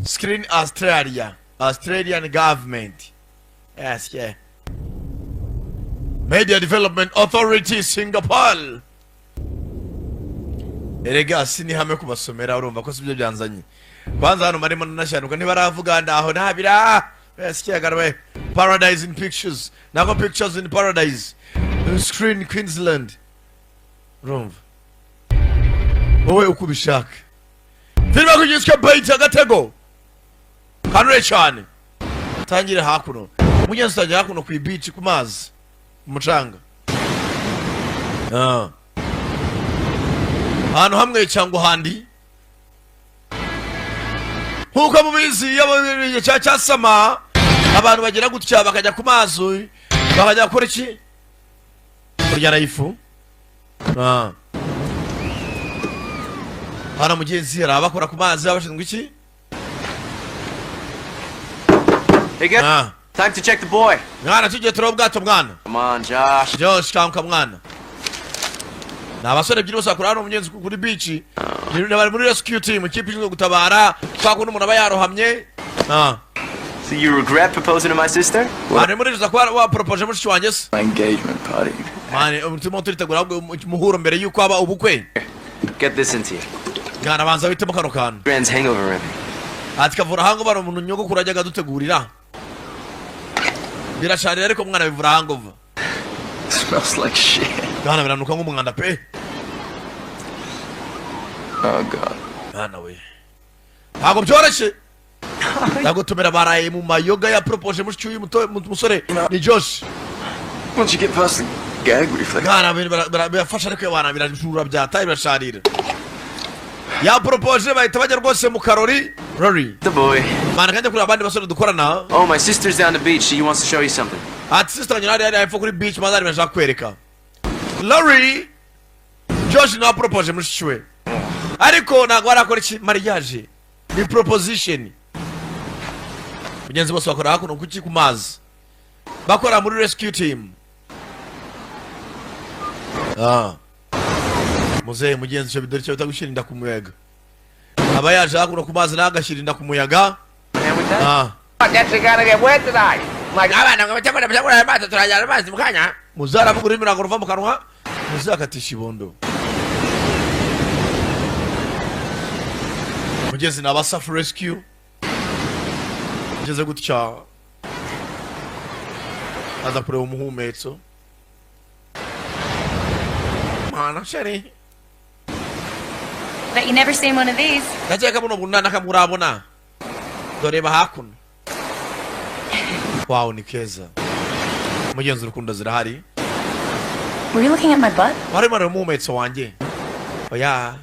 Screen Australia, Australian government, yes, yeah. Media Development Authority, Singapore. Erega si ni hamwe kubasomera, urumva ko sibyo byanzanye. Kwanza hano marimo nanashyanuka, ntibaravuga ndaho ntabira. Yes, we Paradise in Pictures, nako Pictures in Paradise, Screen Queensland. Urumva wowe uko ubishaka. Filime kugizwe Bait, agatego kanure cyane. Tangire hakuno, mugenzi, utangira hakuno ku beach, ku mazi, ku mucanga. Ah. Ahantu hamwe cyangwa ahandi, nk'uko mubizi, iyo mu gihe cya summer abantu bagira gutya bakajya ku mazi, bakajya gukora iki? Kurya life. Ah. Hano mugenzi hari abakora ku mazi baba bashinzwe iki? Hey, good. Ah. Time to check the boy. Mwana, tujye tureba ubwato, mwana. Come on, Josh. Josh, kanguka mwana. Ni abasore ebyiri bose bakora hano mugenzi kuri beach. Bari muri rescue team, ikipe ishinzwe gutabara kwa kundi umuntu aba yarohamye. Ah. So you regret proposing to my sister? Mwana, muri kuba waporopoje mushiki wanjye se? My engagement party. Mwana, turimo turitegura ahubwo umuhuro mbere y'uko haba ubukwe. Get this into you. Mwana, banza witemo kano kantu. Grand's hangover remedy. Ati kavura hangover, umuntu nyogokuru ajyaga adutegurira. Birasharira ariko mwana, bivura hangover. Smells like shit. Mwana, biranuka nk'umwanda pe. Oh God. Mwana we, ntabwo byoroshye. Ndagutumira, baraye mu mayoga ya propoje mushiki w'uyu musore ni Josh. Once you get past the gag reflex. Mwana, birafasha ariko bana birajura byataye, birasharira. Ya propoje, bahita bajya rwose mu karori rori. The boy. Mwana, kajya kureba abandi basore dukorana. Oh, my sister's down the beach. She wants to show you something. Ati sister wanjye hariya hepfo kuri beach, maze hari bashaka kwereka. Lori, Josh nawe propoje mushiki we, ariko ntabwo barakora iki? Mariage ni proposition. Mugenzi, bose bakora hakuno kuki? Ku mazi, bakora muri rescue team. Ah. Muzehe mugenzi, icyo bidore icyo bita gushyira inda ku muyaga. Aba yaje hakuno ku mazi, nawe agashyira inda ku muyaga. Ah. Guess you're gonna get wet tonight. Like Abana ngo bacyakora bacyakora amazi, turajyana amazi mu kanya. Muzehe aravuga ururimi ntabwo ruva mu kanwa. Muzehe akatisha ibondo. Mugezi, ni abasafu rescue. Ngeze gutya aza kureba umuhumetso. Mana chérie. Bet you never seen one of these. Ndakeka buno bunana kamwe urabona. Dore hakuno. Wawu, ni keza mugenzi, urukundo zirahari. Were you looking at my butt? Warimo areba umuhumetso wanjye? Oya,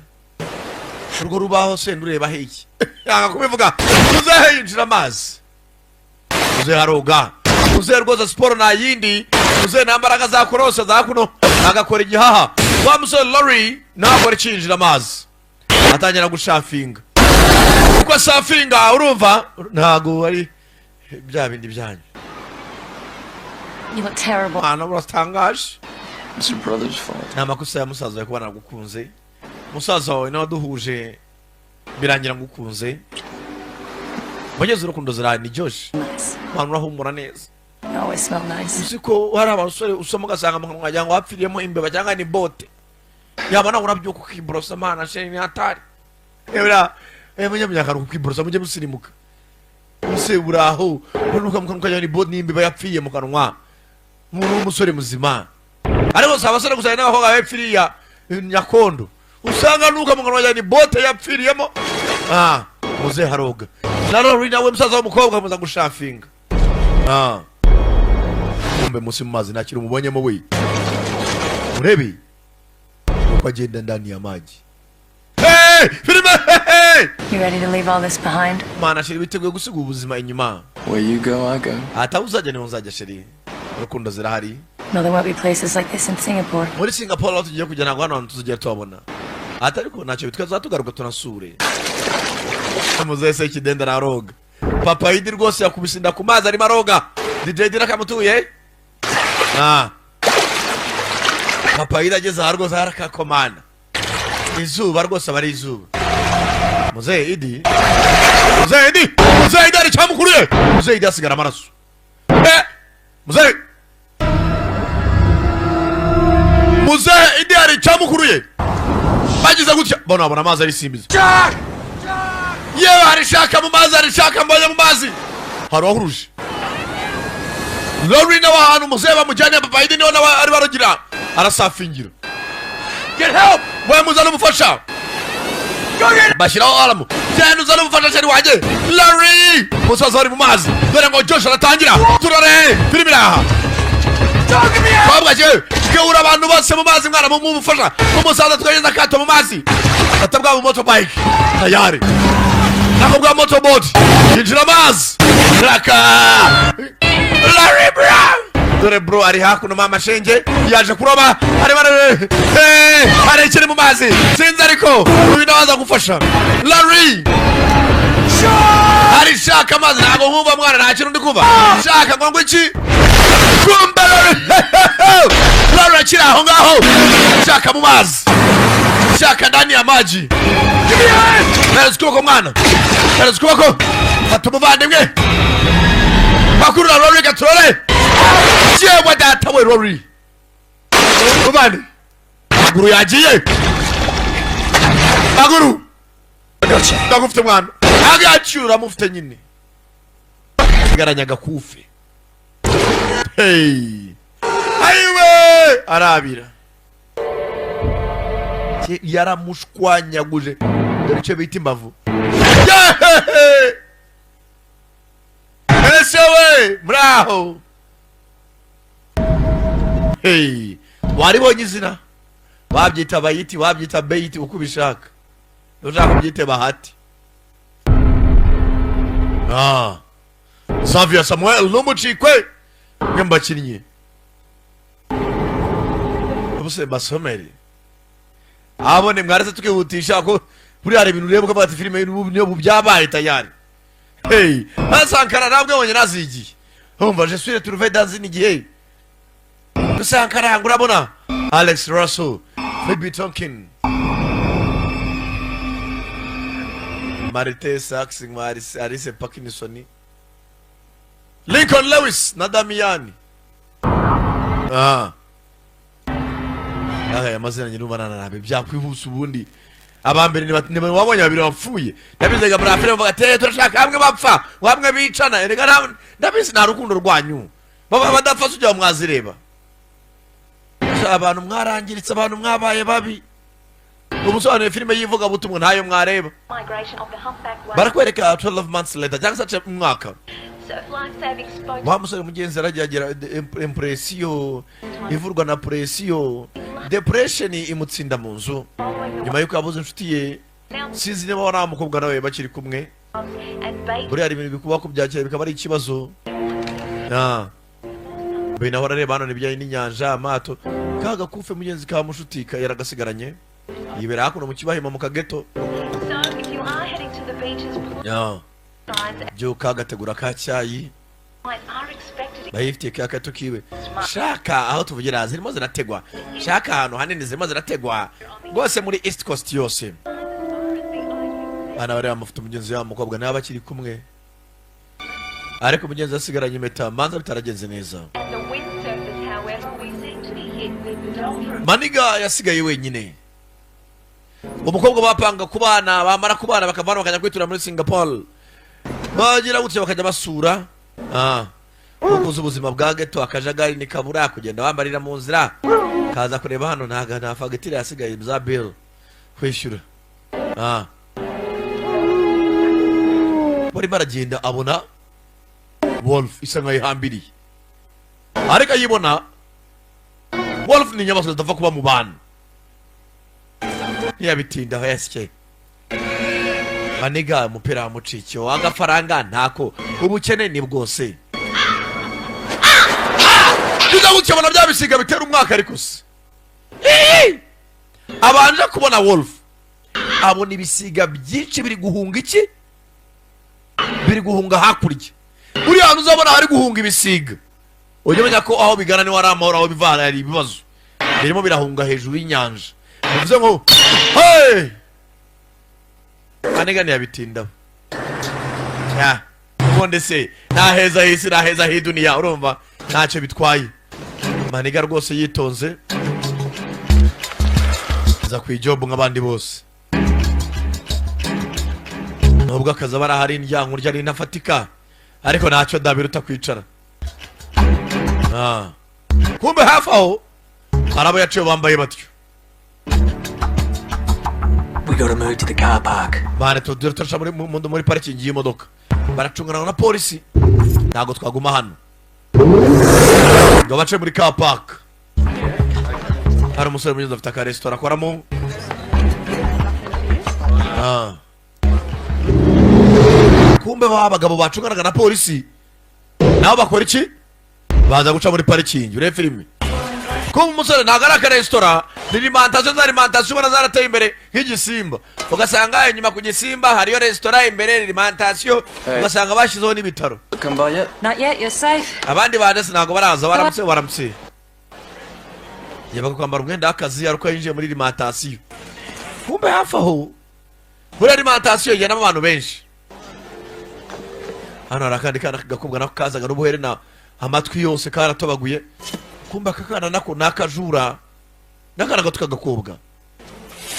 urwo rubaho se ndureba hiki? Yanga kubivuga. Muzehe yinjira amazi, muzehe aroga. Muzehe rwose siporo nta yindi, muzehe nta mbaraga za korose za kuno, agakora igihaha. Wa musore Lori ntakora ikinjira amazi, atangira gushafinga. Uko asafinga, urumva ntago ari bya bindi byanyu. You look terrible. Mwana, uratangaje. It's your brother's fault. Ni amakosa ya musaza wawe kuba naragukunze. Musaza wawe nawe waduhuje, birangira ngukunze. Mugeze urukundo zirahari, ni Josh. Nice. Mwana, urahumura neza. You always smell nice. Uzi ko hari abasore usoma ugasanga mu kanwa wagira ngo hapfiriyemo imbeba cyangwa ni bote? Yaba nawe urabyuka ukiborosa, mana chérie, ni hatari. Ebra mujye munyakara ukiborosa, mujye musirimuka. Use uraho unuka mu kanwa ukagira ni bote n'imbeba yapfiriye mu kanwa, umuntu w'umusore muzima. Ariko si abasore gusa, hari n'abakobwa bapfiriya nyakondo, usanga nuka mu kanwa wagira ni bote yapfiriyemo. Ah, muze haroga na Lori nawe musaza w'umukobwa muza gushafinga. Ah, kumbe munsi mu mazi nta kintu umubonyemo we. Murebe uko agenda ndani ya maji. Hey, filime, hey! You ready to leave all this behind? Mana chérie, witeguye gusiga ubuzima inyuma? Where you go, I go. Ataho uzajya niho nzajya chérie, urukundo zirahari. No, there won't be places like this in Singapore. Muri Singapore aho tugiye kujya, ntabwo hano hantu tuzigera tuhabona. Ati ariko ntacyo bitwa, tugaruka tunasure. Muzehe se ikidenda araroga. Papa Idi rwose yakubise inda ku mazi, arimo aroga. DJ Dira kamutuye. Ah, papa Idi ageze aha rwose harakakomana izuba rwose, aba ari izuba. Muzehe Idi, muzehe Idi, muzehe Idi, hari icyamukuriye. Muzehe Idi asigara amaraso. Muzehe, muzehe Idi, hari icyamukuruye. Bagize gutya bona babona amazi arisimbiza. Yewe, hari shark mu mazi, hari shark mbonye mu mazi. Hari uwahuruje Lori nawe ahantu muzehe bamujyanye. Papa Idi niwe nawe ari barugira arasafingira. Get help! We, muzane umufasha, bashyiraho alarm. Genda uzane umufasha, chéri wanjye Larry. Umusaza wari mu mazi, dore ngo Josh aratangira. Turore filime iraha. Twabwa cye gewura abantu bose mu mazi. Mwana mumufasha umusaza, twageze akato mu mazi, fata bwa motorbike tayari, nako bwa motorboat, yinjira amazi raka. Larry Brown, dore bro ari hakuno. Mama shenge yaje kuroba, arimo hari ikiri mu mazi sinzi, ariko uyu nawe aza gufasha Larry. Hari shark amazi, ntabwo nkumva mwana, nta kintu ndi kumva. Shark ngo iki? Kumbe Larry, Larry akiri aho ngaho, shark mu mazi, shark ndani ya maji. Hereza ukuboko mwana, hereza ukuboko, fata umuvandimwe, pakurura Rory gaturore. Yewe data we, Rory muvandi, maguru yagiye, maguru ndagufite mwana, agaciro uramufite nyine, sigaranye agakufe. Hey, ayiwe, arabira. Yaramushwanyaguje, dore icyo bita imbavu. Yehehe! Ese we muri aho? Hey, waribonye izina wabyita bayiti, wabyita beyiti, uko ubishaka, ushaka ubyite Bahati. Ah, Xavier Samuel n'umucikwe mwe mu bakinnyi ubuse basomeri abone mwaretse tukihutisha ko buriya hari ibintu ureba ukavuga ati filime niyo byabaye tayari. Hey, Sankara ntabwo yabonye nazigiye, umva, je suis retrouvé dans une igihe Sankara ngo urabona Alex Russell, Phoebe Tonkin, Marite Sachs, Alice Parkinson, Lincoln Lewis na Damiani. Ah, aya amazina nyine ubana nabi byakwihuse. Ubundi abambere ni wabonye babiri bapfuye. Ndabizi muri filime bavuga ati: "Turashaka hamwe bapfa, hamwe bicana." Erega ndabizi nta rukundo rwanyu, baba badapfa sujya mwazireba. Abantu mwarangiritse, abantu mwabaye babi. Ubusobanuye filime y'ivugabutumwa ntayo mwareba. Barakwereka 12 months later cyangwa se umwaka, wa musore mugenzi aragiye agira impression ivurwa na pression, depression imutsinda mu nzu nyuma y'uko yabuze inshuti ye. Sinzi niba wari mukobwa nawe bakiri kumwe. Buriya hari ibintu bikuba kubyakira bikaba ari ikibazo. Ah. Mbe naho arareba hano ibijyanye n'inyanja, amato, ka gakufe mugenzi ka mushuti yaragasigaranye, yibera hakuno mu kibahima mu kageto. Ya. Byuka agategura ka cyayi, bayifitiye ka gato kiwe. Shaka aho tuvugira zirimo zirategwa, shaka ahantu hanini zirimo zirategwa rwose muri East Coast yose. Bana bareba amafoto mugenzi wabo mukobwa nawe bakiri kumwe, ariko mugenzi asigaranye impeta, manza bitaragenze neza. Maniga yasigaye wenyine. Umukobwa bapanga kubana, bamara kubana bakavana bakajya kwitura muri Singapore, bagira gutya bakajya basura. Ah, kuko ubuzima bwa ghetto, akajagari ni kabura, kugenda wambarira mu nzira, kaza kureba hano ntago nta fagitire yasigaye za bill kwishyura. Ah, barimo aragenda abona wolf isa nkaho ihambiriye, ariko ayibona wolf ni inyamaswa zidapfa kuba mu bantu, ntiyabitindaho. Yasye maniga, umupira wamucikiye, agafaranga ntako, ubukene ni bwose. Biza gutya abona bya bisiga bitera umwaka, ariko se abanje kubona wolf, abona ibisiga byinshi biri guhunga. Iki biri guhunga hakurya? Buriya hantu uzabona hari guhunga ibisiga, ujya umenya ko aho bigana niho hari amahoro, aho biva hari ibibazo. Birimo birahunga hejuru y'inyanja, bivuze ngo hey! Maniga ntiyabitindaho. Ya, ubundi se nta heza h'isi, nta heza h'iduniya, urumva ntacyo bitwaye. Maniga rwose yitonze aza ku ijob nk'abandi bose, nubwo akazi aba arahari indyango urya ari intafatika, ariko ntacyo dabiruta kwicara. Ah. Kumbe hafi aho hari abo yaciye bambaye batyo. We gotta move to the car park. Bane tudure turaca muri parikingi y'imodoka, baracungana na polisi, ntabwo twaguma hano ngo bace muri car park. Hari umusore mwiza afite akaresitora akoramo. Ah. Kumbe ba bagabo bacunganaga na polisi nabo bakora iki? Baza guca muri parikingi urebe filime. Kuba umusore ntabwo ari akaresitora, ni alimentation. Za alimentation ubona zarateye imbere nk'igisimba, ugasanga inyuma ku gisimba hariyo resitora, imbere alimentation, ugasanga bashyizeho n'ibitaro. Come by yet? Not yet, you're safe. Abandi bandese ntabwo baraza. Baramutse, baramutse. Yabaga kwambara umwenda w'akazi ariko yinjiye muri alimentation. Kumbe hafi aho muri alimentation igendamo abantu benshi. Hano hari akandi kana k'agakobwa nako kazaga n'ubuherena, amatwi yose karatobaguye. Kumbe aka kana nako ni akajura n'akana gato k'agakobwa.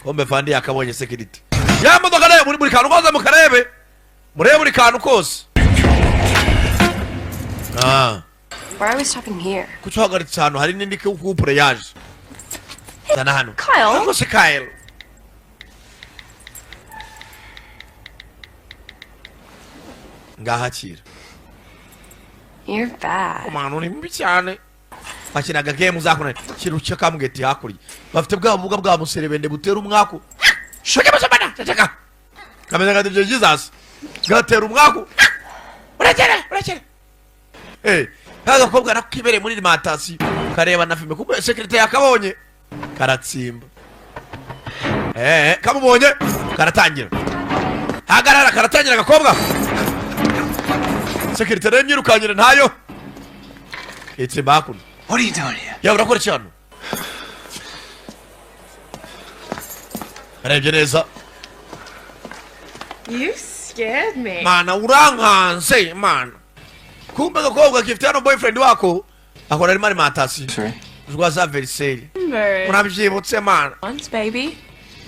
Kumbe fandi yakabonye security ya modoka nayo. Muri buri kantu kose mukarebe, murebe buri kantu kose. Ah. Why are we stopping here? Kuki uhagaritse ahantu hari n'indi couple yaje? Zana hano. Kyle. Ntabwo se Kyle ngahakira. You're bad. Umuntu ni mubi cyane, bakinaga game zakuna kintu cyakambweti hakurya. Bafite bwa buga bwa muserebende butera umwaku. Shoke basabana ceceka, kameze nka DJ Jesus gatera umwaku. Urekere, urekere. Eh, kagakobwa nako kibereye muri alimentation kareba na filime. Kumbe sécurité yakabonye, karatsimba. Eh, kamubonye karatangira hagarara, karatangira agakobwa. Sécurité rero imyirukanyire ntayo itsimba hakuno. What are you doing here? Yawe urakora iki hano? Arebye neza. You scared me. Mana, urankanze mana. Kumbe agakobwa kifite hano boyfriend wako akora arimo alimentation. Sorry. Rwa za veriseri. Urabyibutse mana? Once, baby.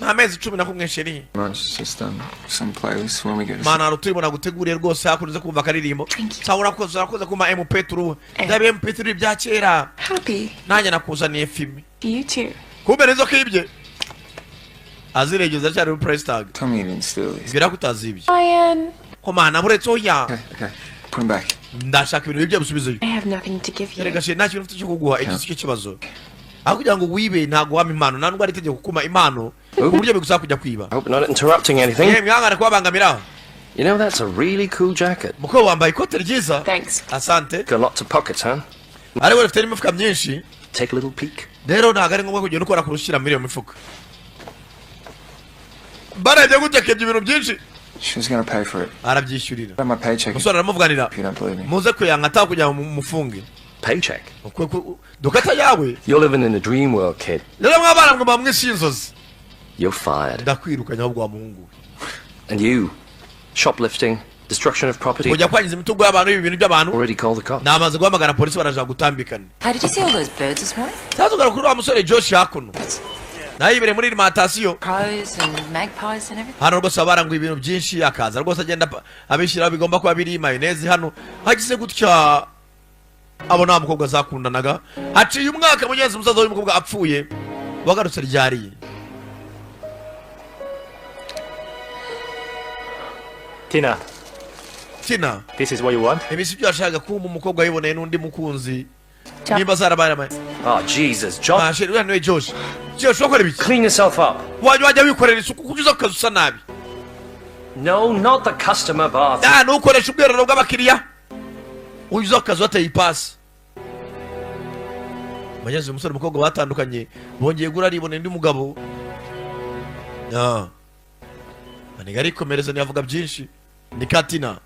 Ni amezi 11, chérie. Much, just some playlist when we go to Mana, hari uturimo naguteguriye rwose hakunze kumva akaririmbo. Thank you. Sawa, urakoze, urakoze kumpa MP3. Byaba MP3 bya kera. Happy. Nanjye nakuzaniye filime. You too. Kumbe nizo kibye aziregeza cyane muri price tag. Tell me you didn't steal these. Mbwira ko utazibye. Ryan. Ko mana, buretse oya. Okay, okay. Put them back. Ndashaka ibintu bibye bisubizeyo. I have nothing to give you. Erega chérie, nta kintu mfite cyo kuguha. Iki si cyo kibazo. Aho kugira ngo wibe, ntabwo wampa impano. Nta nubwo ari itegeko kuma impano ku buryo bigusaba kujya kwiba. I hope not interrupting anything. Yewe, mwihangane kubabangamira. You know, that's a really cool jacket. Mukobwa, wambaye ikote ryiza. Thanks. Asante. Got lots of pockets, huh? Ariko rifite n'imifuka myinshi. Take a little peek. Rero ntabwo ari ngombwa kugenda ukora kurushyira muri iyo mifuka. Barebye gutya akebye ibintu byinshi. She was gonna pay for it. Arabyishyurira. Got my paycheck. Umusore aramuvuganira. If you don't believe me. Muze kuyanga ataha kugira ngo mumufunge. Paycheck. Dukata yawe. You're living in a dream world, kid. Rero mwabana ngo mwisi y'inzozi. You're fired. Ndakwirukanye ahubwo wa muhungu we. And you, shoplifting, destruction of property. Kujya kwangiza imitungo y'abantu, ibi bintu by'abantu. Already called the cops. Namaze guhamagara polisi, baraja gutambikana. How did you see all those birds this morning? Sasa kuri wa musore Josh hakuno nayo yibereye muri alimentation. Crows and magpies and everything. Hano rwose baba baranguye ibintu byinshi, akaza rwose agenda abishyiraho bigomba kuba biri mayoneze. Hano hagize gutya abona wa mukobwa zakundanaga. Haciye umwaka mugenzi, umusaza w'umukobwa apfuye. Wagarutse ryariye. Tina, Tina, this is what you want? Ibi si byo yashakaga. Kumva umukobwa yiboneye n'undi mukunzi nimba zarabaye amaye. Oh, Jesus, John. Ah, chérie, uriya niwe Josh. Josh, wakora ibiki? Clean yourself up. Wajya wikorera isuku kuko uza ku kazi usa nabi. No, not the customer bath. Ah, ntukoreshe ubwiherero bw'abakiriya. Uza ku kazi wateye ipasi. Mugenzi, umusore umukobwa batandukanye bongeye gura aribonera undi mugabo. Ah. Maniga arikomereza, ntiyavuga byinshi. Ni Katina.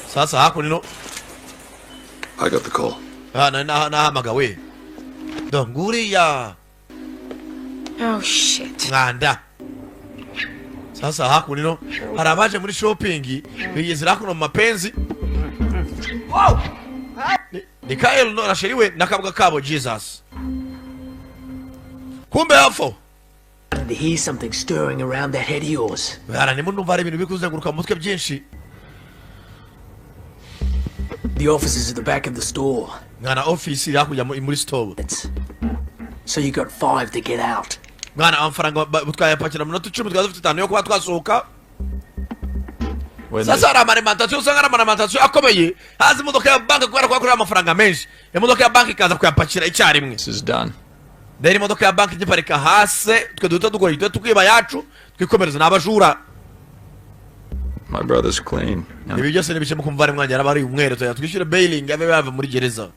Sasa hakuno. I got the call. Ah, nahamagawe. Do nguriya. Oh shit. Mwanda. Sasa hakuno hari abaje muri shopping, bigezera hakuno mu mapenzi. Ni Kyle no na chérie we n'akabwa kabo Jesus. Kumbe hapo To hear something stirring around that head of yours. Bwana, ndimo ndumva hari ibintu biri kuzenguruka mu mutwe byinshi. The office is at the back of the store. Mwana, office iri hakurya muri store. So you got 5 to get out. Mwana, amafaranga twayapakira mu minota 10, twari dufite 5 yo kuba twasohoka. Sasa hari ama alimentation, usanga ari ama alimentation akomeye, haza imodoka ya banki kubera ko bakorera amafaranga menshi, imodoka ya banki ikaza kuyapakira icyarimwe. This is done. Rero imodoka ya banki igiparika hasi, twe duhita dukora, duhita tukiba yacu twikomereza. Ni abajura. My brother's clean. Ibi byose nibikemuka, umuvandimwe wanjye araba ari umwere, tujya twishyure bailing abe yava muri gereza.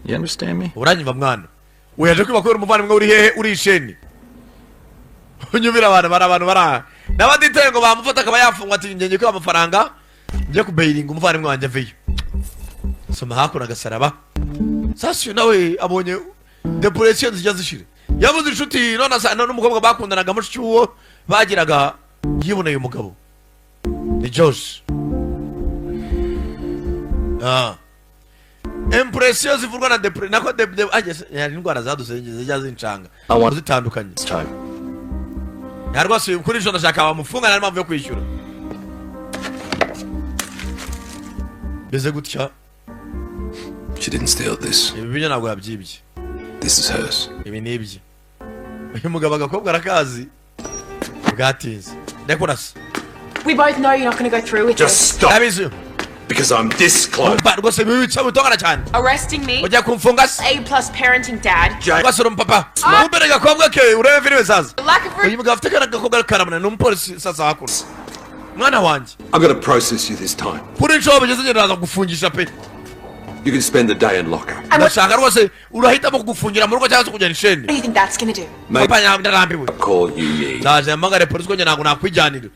You understand me? Uranyumva mwana? Uyaje kwiba kubera umuvandimwe uri hehe? Uri isheni. Unyumvira, abantu bari, abantu bari aha n'abatitaye ngo bamufata akaba yafungwa, ati ngiye kwiba amafaranga njye kubailinga umuvandimwe wanjye aveyo. Soma hakuno agasaraba. Sasa uyu nawe abonye depression zijya zishira, yabuze inshuti, none asa n'umukobwa bakundanaga, mushiki uwo bagiraga, yiboneye umugabo ni Josh. Impression zivurwa na depre nako de hari indwara zadutse zijya zincanga zitandukanye. Time. Nta rwose kuri ejo ndashaka bamufunga, nta mpamvu yo kwishyura beze gutya. She didn't steal this. Ibi byo ntabwo yabyibye. This is hers. Ibi ni ibye. Uyu mugabo agakobwa arakazi bwatinze ndakurasa. We both know you're not going to go through with Just this. stop. Ndabizi. Because I'm this close. Umva rwose bibica bitongana cyane. Arresting me? Ujya kumfunga se? A plus parenting dad. Rwose uri umupapa umbere agakobwa ke, urebe filime sasa. Lack of Uyu mugabo afite akana gakobwa karamuna, ni umupolisi. Sasa hakuno, mwana wanjye. I'm gonna process you this time. Kuri inshuro bigeze ngenda ndaza kugufungisha pe. You can spend the day in lockup. Ndashaka rwose urahitamo kugufungira mu rugo cyangwa se kujyana isheni. What do you think that's going to do? Maybe Papa, ndarambiwe. call you ye. Ndaje mpamagare polisi ko njye ntabwo nakwijyanira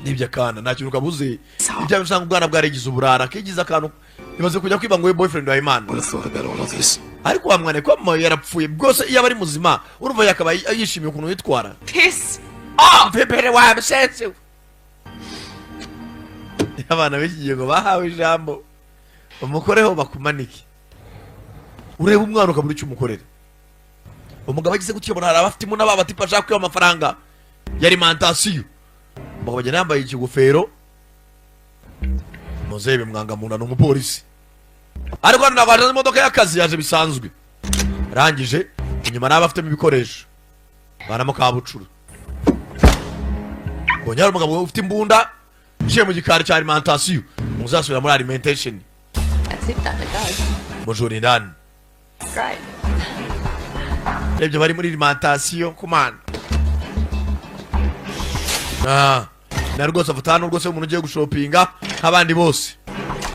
nibyo. Akana nta kintu kabuze, ibyo usanga ubwana bwarigize uburara, akigize akantu, imaze kujya kwiba ngo we boyfriend wa Imana. Would have thought about all of this. Ariko wa mwana ko mama yarapfuye bwose, iyo aba ari muzima urumva yakaba yishimiye ukuntu witwara. Piss. Pepere wa musensi we. Abana b'iki gihe ngo bahawe ijambo, bamukoreho bakumanike, urebe umwana ukabura icyo umukorera. Umugabo agize gutya, ubona hari abafite imbunda, baba ashaka kwiba amafaranga ya alimentation. Umugabo agenda yambaye ikigofero, muzehe bimwanga mu nda, ni umupolisi, ariko hano ntabwo haje imodoka y'akazi, yaje bisanzwe. Arangije inyuma n'aba afitemo ibikoresho banamo kabucura, kongera umugabo ufite imbunda uciye mu gikari cya alimentation, muzasubira muri alimentation. That's it, done. It goes. Mujura indani. Great. Rebye bari muri alimentation kumana. Ah, na rwose afata hano rwose umuntu ugiye gushopinga nk'abandi bose,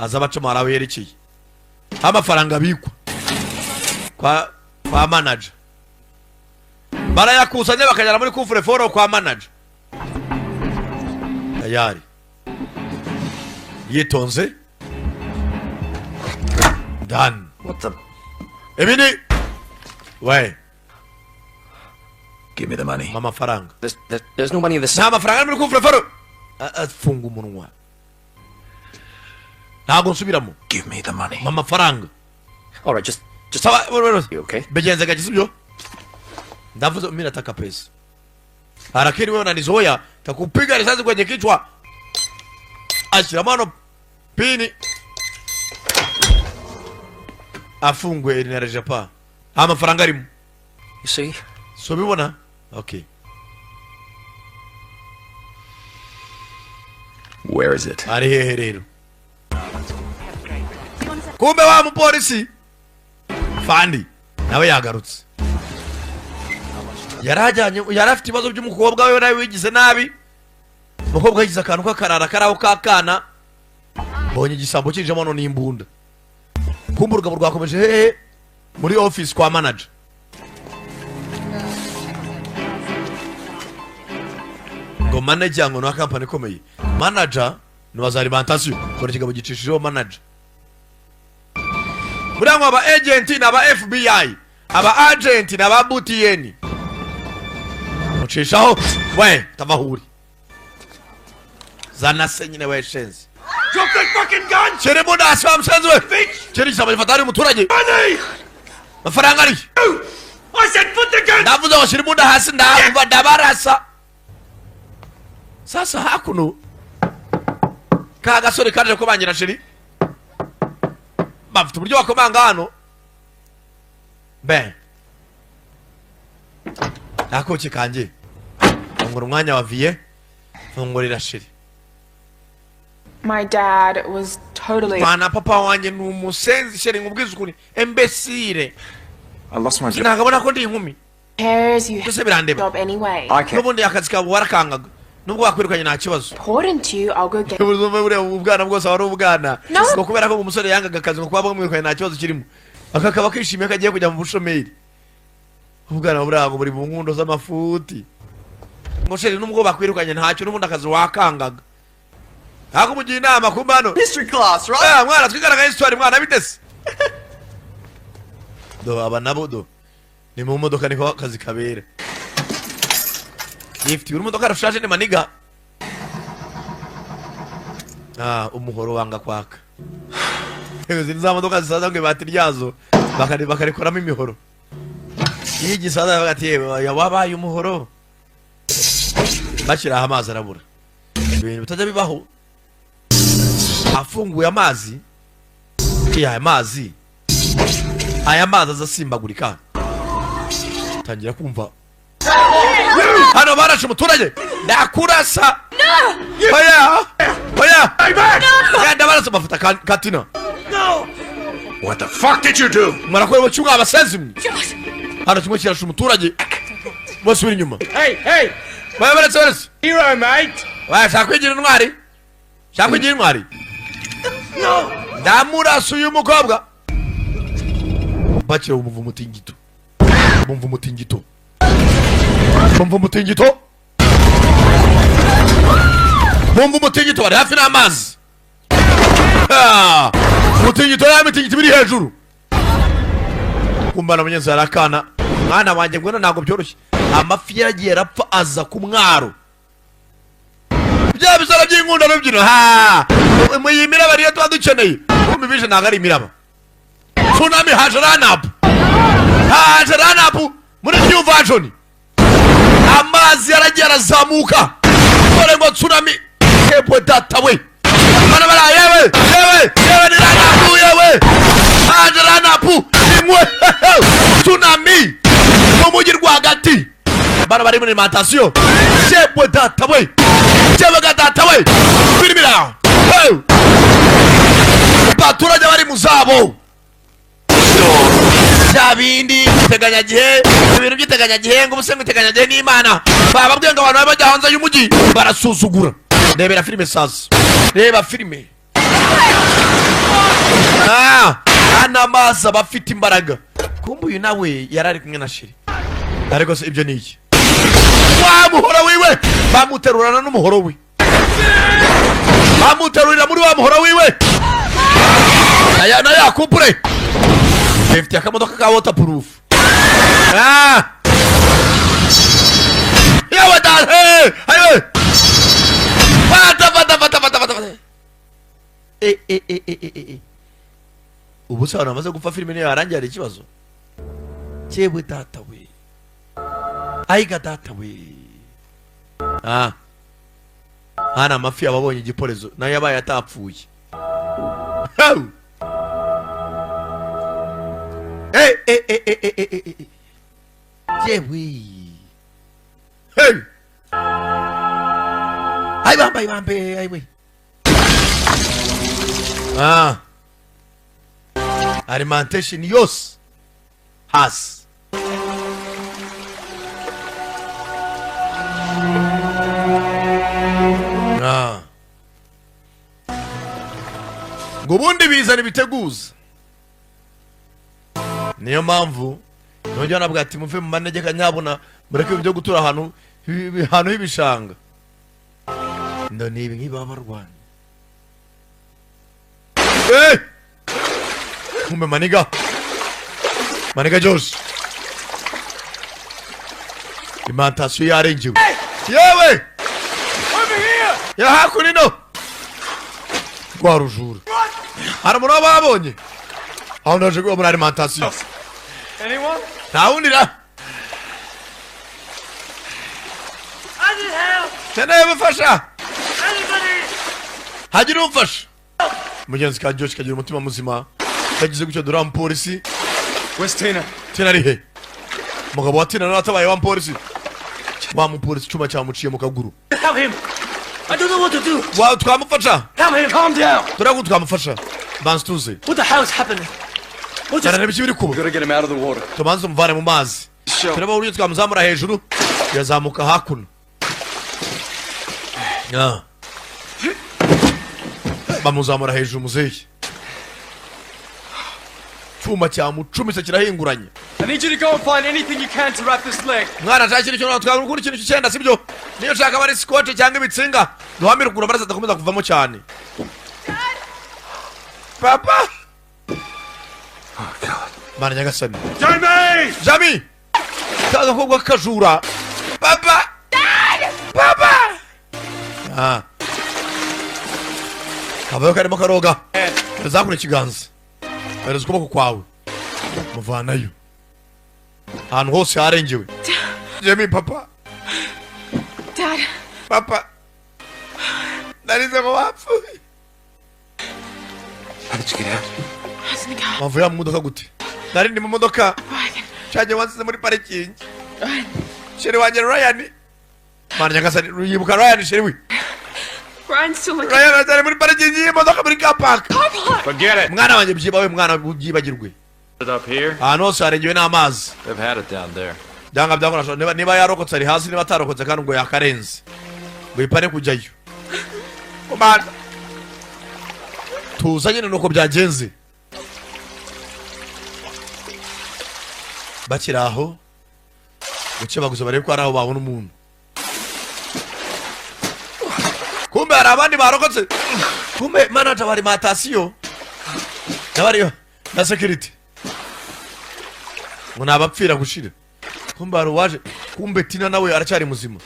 aza abacamo, hari aho yerekeye aho amafaranga abikwa kwa manager, barayakusanya bakajyana muri coffre-fort kwa manager. Tayari yitonze done. What the? Ibi ni we. Give me the money. Mpa amafaranga. There's no money in the Nta mafaranga ari muri coffre-fort. Funga umunwa, ntabwo nsubiramo. Give me the money. Mpa amafaranga. All right, just. Sawa. You okay? Bigenze gake, sibyo? Ndavuze mimi nataka pesa, lakini wewe unanizoea, takupiga risasi kwenye kichwa. Ashyiramo hano pini, afungwe inareja pa nta mafaranga arimo. You see? So ubibona, okay. Where is it? Ari hehe rero? Kumbe wa mupolisi fandi nawe yagarutse, yarajyanye, yari afite ibibazo by'umukobwa we nawe wigize nabi. Umukobwa yigize akantu k'akarara karaho k'akana, mbonye igisambo kinjemo hano n'imbunda. Kumbe urugabo rwakomeje hehe? Muri office kwa manager. Ngo manager, ngo ni wa kampani ikomeye, manager ni wa za alimentation. Kora ikigabo gicishijeho manager, buriya ngo aba agent ni aba FBI. Aba agent ni aba butiyeni mucishaho we tavahuri zana se nyine we shenzi. Drop that fucking gun! Shyira hasi wa musenzi we. Kiri ishyamba rifata hari umuturage. Money! Amafaranga ari. I said put the gun! Ndavuze ngo shyira imbunda hasi, ndumva ndabarasa. Sasa hakuno ka gasore kaje kubangira chérie, bafite uburyo bakomanga hano ben nakoki kanjye. Fungura umwanya wa viye, fungurira chérie. My dad was totally. Mwana, papa wanjye ni umusenzi chérie, nkubwize ukuri, imbécile. I lost my job. Sinakabona ko ndi inkumi. Cares, you Byose birandeba. job anyway. I can't. N'ubundi akazi kawe warakangaga, nubwo wakwirukanye nta kibazo. Important to you, I'll go get. Buriya ubwana bwose aba ari ubwana. No. Ngo kubera ko umusore yangaga akazi, ngo kuba bamwirukanye nta kibazo kirimo, aka kaba kishimiye ko agiye kujya mu bushomeri. Ubwana buriya ngo buri mu nkundo z'amafuti, ngo chérie, nubwo bakwirukanye ntacyo, n'ubundi akazi wakangaga. Ntabwo umugira inama ku mbano. History class, right? Ah, mwana twigaragaye histoire, mwana bitese do. Aba nabo do ni mu modoka, niko akazi kabera. Yifitiye urumodoka rushaje, ni maniga. Ah, umuhoro wanga kwaka. Izi ni za modoka zisaza ngo ibati ryazo bakarikoramo imihoro. Iyo igisaza bavuga ati: "Yewe, wabaye umuhoro." Bashyiraho amazi arabura, ibintu bitajya bibaho. Afunguye amazi, aya mazi, aya mazi aza asimbagurika. Tangira kumva hano barashe umuturage. Ndakurasa, oya oya ya, ndabarasa. Bafata katina. What the fuck did you do? Mwarakora cyumwa abasenzi mwe. Hano kimwe kirashe umuturage, bose inyuma. Hey, hey! Baya baretse baretse. Hero, mate! Waya, shaka kwigira intwari, shaka kwigira intwari. Ndamurasa uyu mukobwa. Bakira bumva umutingito, bumva umutingito, bumva umutingito, bumva umutingito. Bari hafi n'amazi. Ah, umutingito, ya mitingito ibiri hejuru. Kumva na mugenzi hari akana: "Mwana wanjye, ngwino, ntabwo byoroshye." Amafi yaragiye arapfa, aza ku mwaro, bya bisoro by'inkunda n'ubyino. Ha, iyi miraba niyo tuba dukeneye. Kumva ibije ntabwo ari imiraba, tsunami. Haje ranapu, haje ranapu muri new version. Amazi yaragiye arazamuka, dore ngo tsunami. Yebwe data we, bana bara, yewe yewe yewe, ni ranapu, yewe, haje ranapu imwe, tsunami mu mujyi rwagati. Bana bari muri alimentation. Yebwe data we, yewe ga data we, firimira. Hey! Abaturage bari mu zabo, bya bindi iteganyagihe, ibintu by'iteganyagihe, ngo ubuse ngo iteganyagihe n'Imana. Bababwiye ngo abantu babe bajya hanze y'umujyi, barasuzugura. Rebera filime sasa, reba filime. Ah, hano amazi aba afite imbaraga. Kumbe uyu nawe yari ari kumwe na chérie, ariko se ibyo ni iki? Wa muhoro wiwe bamuterurana n'umuhoro we, bamuterurira muri wa muhoro wiwe. Aya nayo yakupure bifitiye akamodoka ka waterproof. Ah, yawe da, hey ayo, fata fata fata fata fata fata. Eh eh eh eh eh eh, ubu se abantu bamaze gupfa, filime niyo yarangiye, hari ikibazo. Cyewe data we, ayiga data we. Ah, hano amafi aba abonye igiporezo, nayo yabaye atapfuye. Hau! Eh eh eh eh eh eh eh eh, yewe, hey, ay bambe, ay bambe, ay we. Ah, alimentation yose hasi. Ah, ngo ubundi bizana ibiteguza, niyo mpamvu nongera navuga ati muve mu manegeka nyabuna, mureke ibyo gutura ahantu ahantu h'ibishanga. Ndo ni ibi ngibi baba barwanya. Eh! Kumbe maniga, maniga Josh. Alimentation yarengewe yewe. Over here! Ya hakuno ino rwa rujura, hari umuntu waba wabonye aho ndaje kuba muri alimentation? Anyone? Nta wundi ra. I need help! Nkeneye ubufasha. Anybody! Hagira umfasha. Mugenzi ka Josh kagira umutima muzima, kagize gutyo dore wa mupolisi. Where's Tina? Tina ari he? Umugabo wa Tina nawe atabaye wa mupolisi, wa mupolisi icyuma cyamuciye mu kaguru. Help him! I don't know what to do! Wa twamufasha. Help him! Calm down! Turabwo twamufasha, banza tuze. What the hell is happening? What Cyane just... n'ibiki biri kuba? Gotta get him out of the water. Tubanze umuvane mu mazi. Sure. Tureba uburyo twamuzamura hejuru, yazamuka hakuno. Ah. Bamuzamura hejuru muzehe, cyuma cyamucumise kirahinguranye. I need you to go and find anything you can to wrap this leg. Mwana, nshaka ikintu cyose twakora, ikintu cy'icyenda sibyo? Niyo nshaka aba ari scotch cyangwa ibitsinga duhamire ukuguru, amaraso adakomeza kuvamo cyane. Papa, mana nyagasani! Jamie! Jamie, ka gakobwa k'akajura. Papa, papa! Ah, kabayo karimo karoga. Zakure ikiganza, hereza ukuboko kwawe, muvanayo. Ahantu hose harengewe. Jamie, papa! Dad, Papa, narize ngo wapfuye. How did you get out? I was in the car. Wavuye mu modoka gute? Nari ndi mu modoka. Ryan. Cyagiye wansize muri parikingi. Chéri wanjye Ryan, mana nyagasani, yibuka Ryan, chéri we. Ryan's still looking. Ryan aracyari muri parikingi y'imodoka muri car park. Car park. Forget it. Mwana wanjye, byibawe mwana, byibagirwe. It up here. Ahantu hose harengewe n'amazi. They've had it down there. Byanga byakora, niba yarokotse ari hasi, niba atarokotse kandi ngo yakarenze ngo ipare kujyayo. Komanda, tuza nyine, nuko byagenze. Bakiri aho gukebaguza barebe ko hari aho babona umuntu, kumbe hari abandi barokotse. Kumbe manager wa alimentation n'abari na security ngo nabapfira gushira. Kumbe hari uwaje, kumbe Tina nawe aracyari muzima.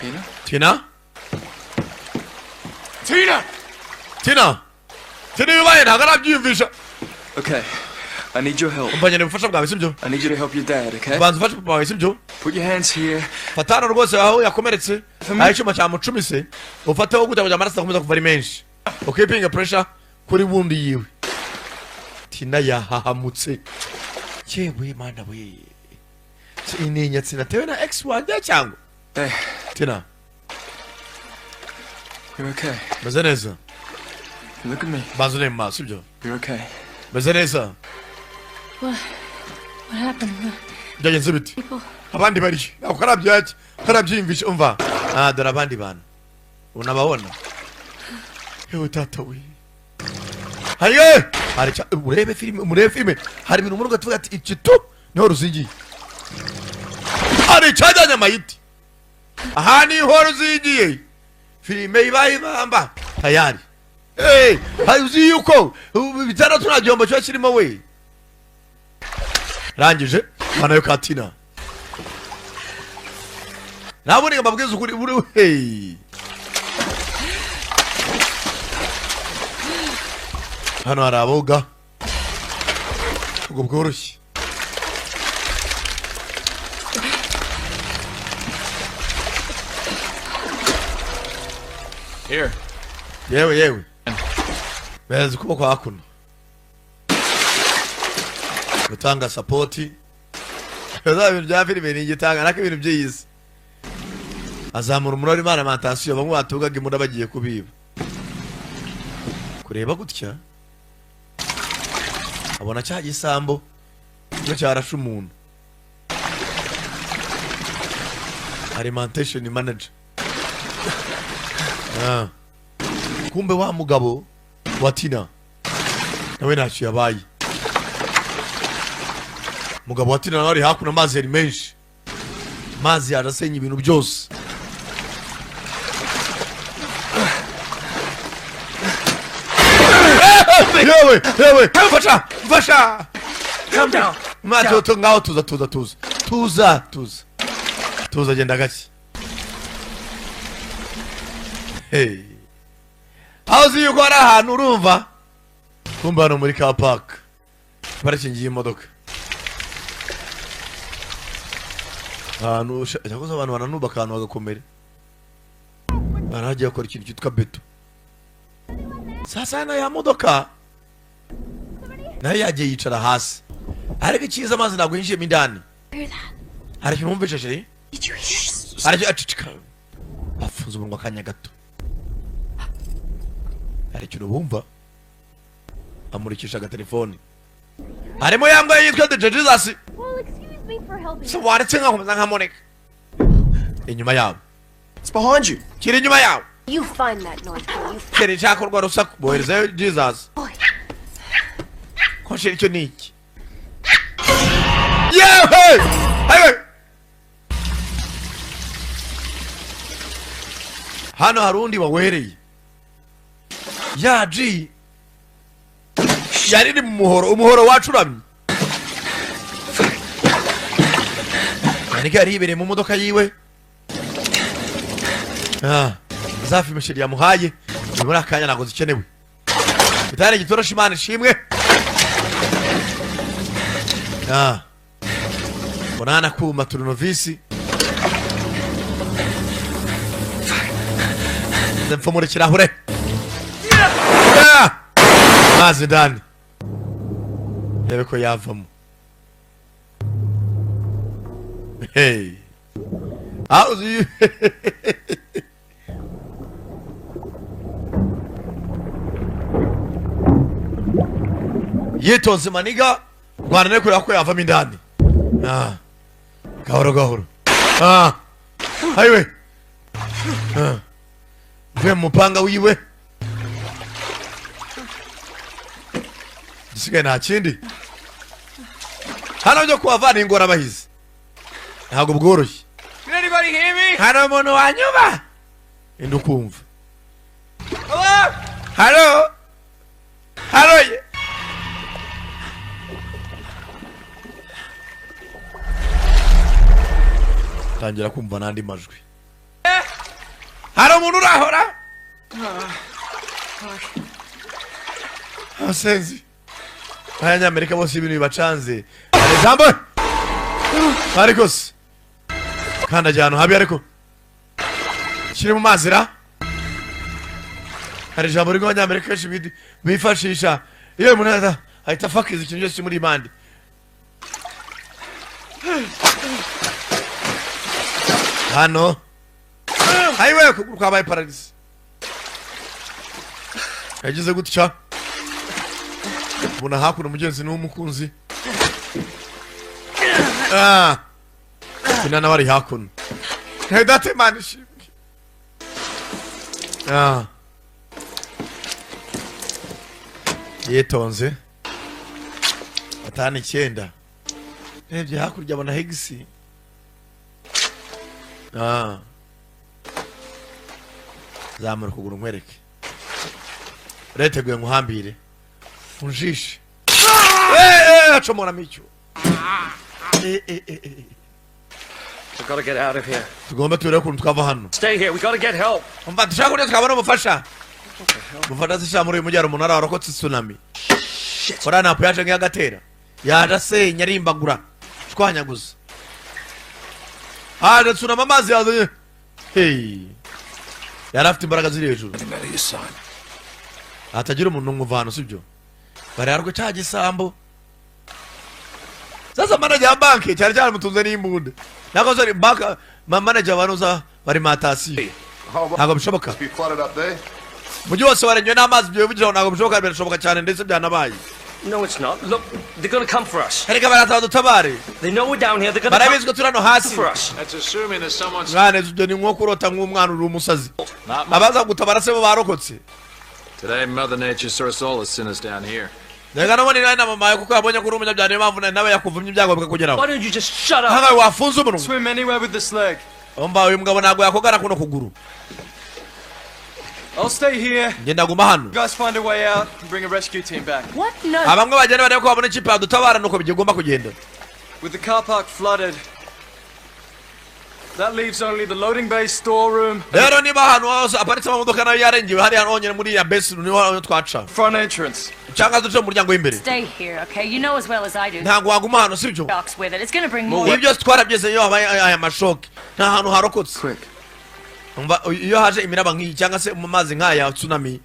Tina? Tina! Tina! Tina, Tina, bibaye ntabwo arabyiyumvisha. Okay, I need your help. Umva, nkeneye ubufasha bwawe, sibyo? I need you to help your dad, okay? Banza ufashe papa wawe, sibyo? Put your hands here. Fata hano rwose aho yakomeretse, aho icyuma cyamucumise, ufateho gutya kugira amaraso adakomeza kuva ari menshi, ukipinga pressure kuri wundi yiwe. Tina yahahamutse. Yewe mana we! Ni inyatsi natewe na ex wanjye cyangwa? Hey, Tina. you're okay. Meze neza. Look at me. Banza urebe mu maso, sibyo? You're okay. Meze neza. What? What happened? Byagenze bite? People. Abandi bari ntabwo karabyaki karabyiyumvisha. Umva, ah, dore abandi bantu unababona. Yewe tata we, haye hari urebe filime, murebe filime, hari ibintu muri ugatuvuga ati iki tu niho ruzingiye. Hari icyajyanye amayiti, aha niho ruzingiye. Filime ibaye ibamba tayari. Hey, hari uzi yuko ubu bitandatu nta gihombo kiba kirimo we. Rangije hano yo katina naboneka, mbabwiza ukuri buri. Hey, hano hari aboga ubwo bworoshye. Here. Yewe yewe, beza ukuboko hakuno, gutanga support za bintu bya filime ni igitanga nako ibintu by'iyi azamura umuriro imana alimentation. Bamwe batugaga imbunda bagiye kubiba, kureba gutya abona cya gisambo iyo cyarashe umuntu. Alimentation manager. Ah. Kumbe wa mugabo wa Tina nawe ntacyo yabaye. Mugabo wa Tina nawe ari hakuno, amazi yari menshi, amazi yarasenya ibintu byose. Yewe yewe, mfasha, mfasha! Calm down. Mwana, ngaho tuza, tuza, tuza, tuza, tuza. Tuza, genda gake. Hey. Aho uzi yuko hari ahantu urumva kumva hano muri car park, parikingi y'imodoka, ahantu cyakoze abantu baranubaka ahantu hagakomera, barahagiye bakora ikintu cyitwa beto. Sasa na ya modoka nayo yagiye yicara hasi, ariko icyiza amazi ntabwo yinjiyemo indani. Hear that? Hari ikintu wumvise, chérie? Did you hear? Hari icyo acicika, bafunze umunwa akanya gato. Hari ikintu bumva, amurikisha agatelefoni, harimo yambaye yitwa DJ Jesus. Well, excuse me for helping. Se waretse nkakomeza nkamoneka inyuma yabo. It's behind you. Kiri inyuma yawe. You find that noise, will you? Kiri nshaka urwo rusaku, boherezayo Jesus. Boy. Ko shira icyo ni iki? Yewe ayiwe, hano hari undi wawereye ya G yari iri mu muhoro, umuhoro wacuramye. Yannick yari yibereye mu modoka yiwe. Za filime chérie yamuhaye ni muri akanya ntabwo zikenewe. Bitari igitoroshi, Imana ishimwe. Munana kuma turunovisi mfumura ikirahure. Amazi ndani, rebe ko yavamo. Hey. Ah, yitonze maniga rwanda ne kureba ko yavamo indani. Gahoro gahoro. Ayiwe. Mvuye mu mupanga wiwe, igisigaye nta kindi hano byo kuhavana ingorabahizi ntabwo bworoshye. Can anybody hear me? Hari umuntu wanyuma indi ukumva? Hello? Halo, halo ye. Tangira kumva n'andi majwi. Hari umuntu urahora abasenzi abanyamerika bose ibintu bibacanze. Hari ijambo ariko se kandagira ahantu habi, ariko kiri mu mazi ra. Hari ijambo rimwe abanyamerika benshi bifashisha iyo umuntu ahita afakiza ikintu cyose muri impande hano. Ayiwe, ukuguru kwabaye paralysé. Yagize gutya ubona hakuno umugenzi n'umukunzi. Tina nawe ari hakuno. Hey, data, Imana ishimwe. Yitonze 5 9, rebye hakurya abona hegisi. Zamura ukuguru nkwereke, ureteguye nguhambire unjishe. Acomoramo icyo. Eh. We gotta get out of here. Tugomba turebe ukuntu twava hano. Stay here. We gotta get help. Umva, dushaka uburyo twabona ubufasha. Ubufasha zisha muri uyu mujyi hari umunara warokotse tsunami. Kora ntapo yaje nk'iyagatera, yaje asenya, arimbagura, shwanyaguza. Haje tsunami, amazi yazanye. Hey. Yari afite imbaraga ziri hejuru, hatagira umuntu n'umwe uva hano, sibyo? Bararwe cya gisambo. Sasa manager wa banki cyari cyaramutunze n'imbunda. Nako sorry, bank manager banuza bari matasiyo. Ntabwo bishoboka. Be flooded up there. Umujyi wose warenywe n'amazi. Ibyo bivugira ngo ntabwo bishoboka, birashoboka cyane, ndetse byanabaye. No, it's not. Look, they're gonna come for us. Erega baraza badutabare. They know we're down here. They're gonna Barabizi ko turi hano hasi. come for us. That's assuming that someone's Mwana, ibyo ni nko kurota nk'umwana uri umusazi. not my. Abaza gutabara se bo barokotse? Today, Mother Nature saw us all as sinners down here. Reka nabone nawe na mama yawe, kuko yabonye ko uri umunyabyaha, niyo mpamvu nawe yakuvumye, ibyago bikakugeraho. Why don't you just shut up? Nkawe wafunze umunwa. Swim anywhere with this leg. Umva, uyu mugabo ntabwo yakogana kuno kuguru. I'll stay here. Ngenda guma hano. You guys find a way out and bring a rescue team back. What? No. Abamwe bagenda barebe ko babona ikipe yadutabara, nuko bigomba kugenda. With the car park flooded, That leaves only the loading bay, storeroom, Rero niba ahantu hose aparitse amamodoka nayo yarengewe, hariya honyine muri iriya besi niho hantu twaca. Front entrance. Cyangwa duce mu muryango w'imbere. Stay here, okay? You know as well as I do. Ntabwo waguma hano, sibyo? Shocks with it. It's gonna bring more. Ibi byose twarabyeze, iyo habaye aya mashoke nta hantu harokotse. Quick. Umva, iyo haje imiraba nk'iyi cyangwa se mu mazi nk'aya tsunami,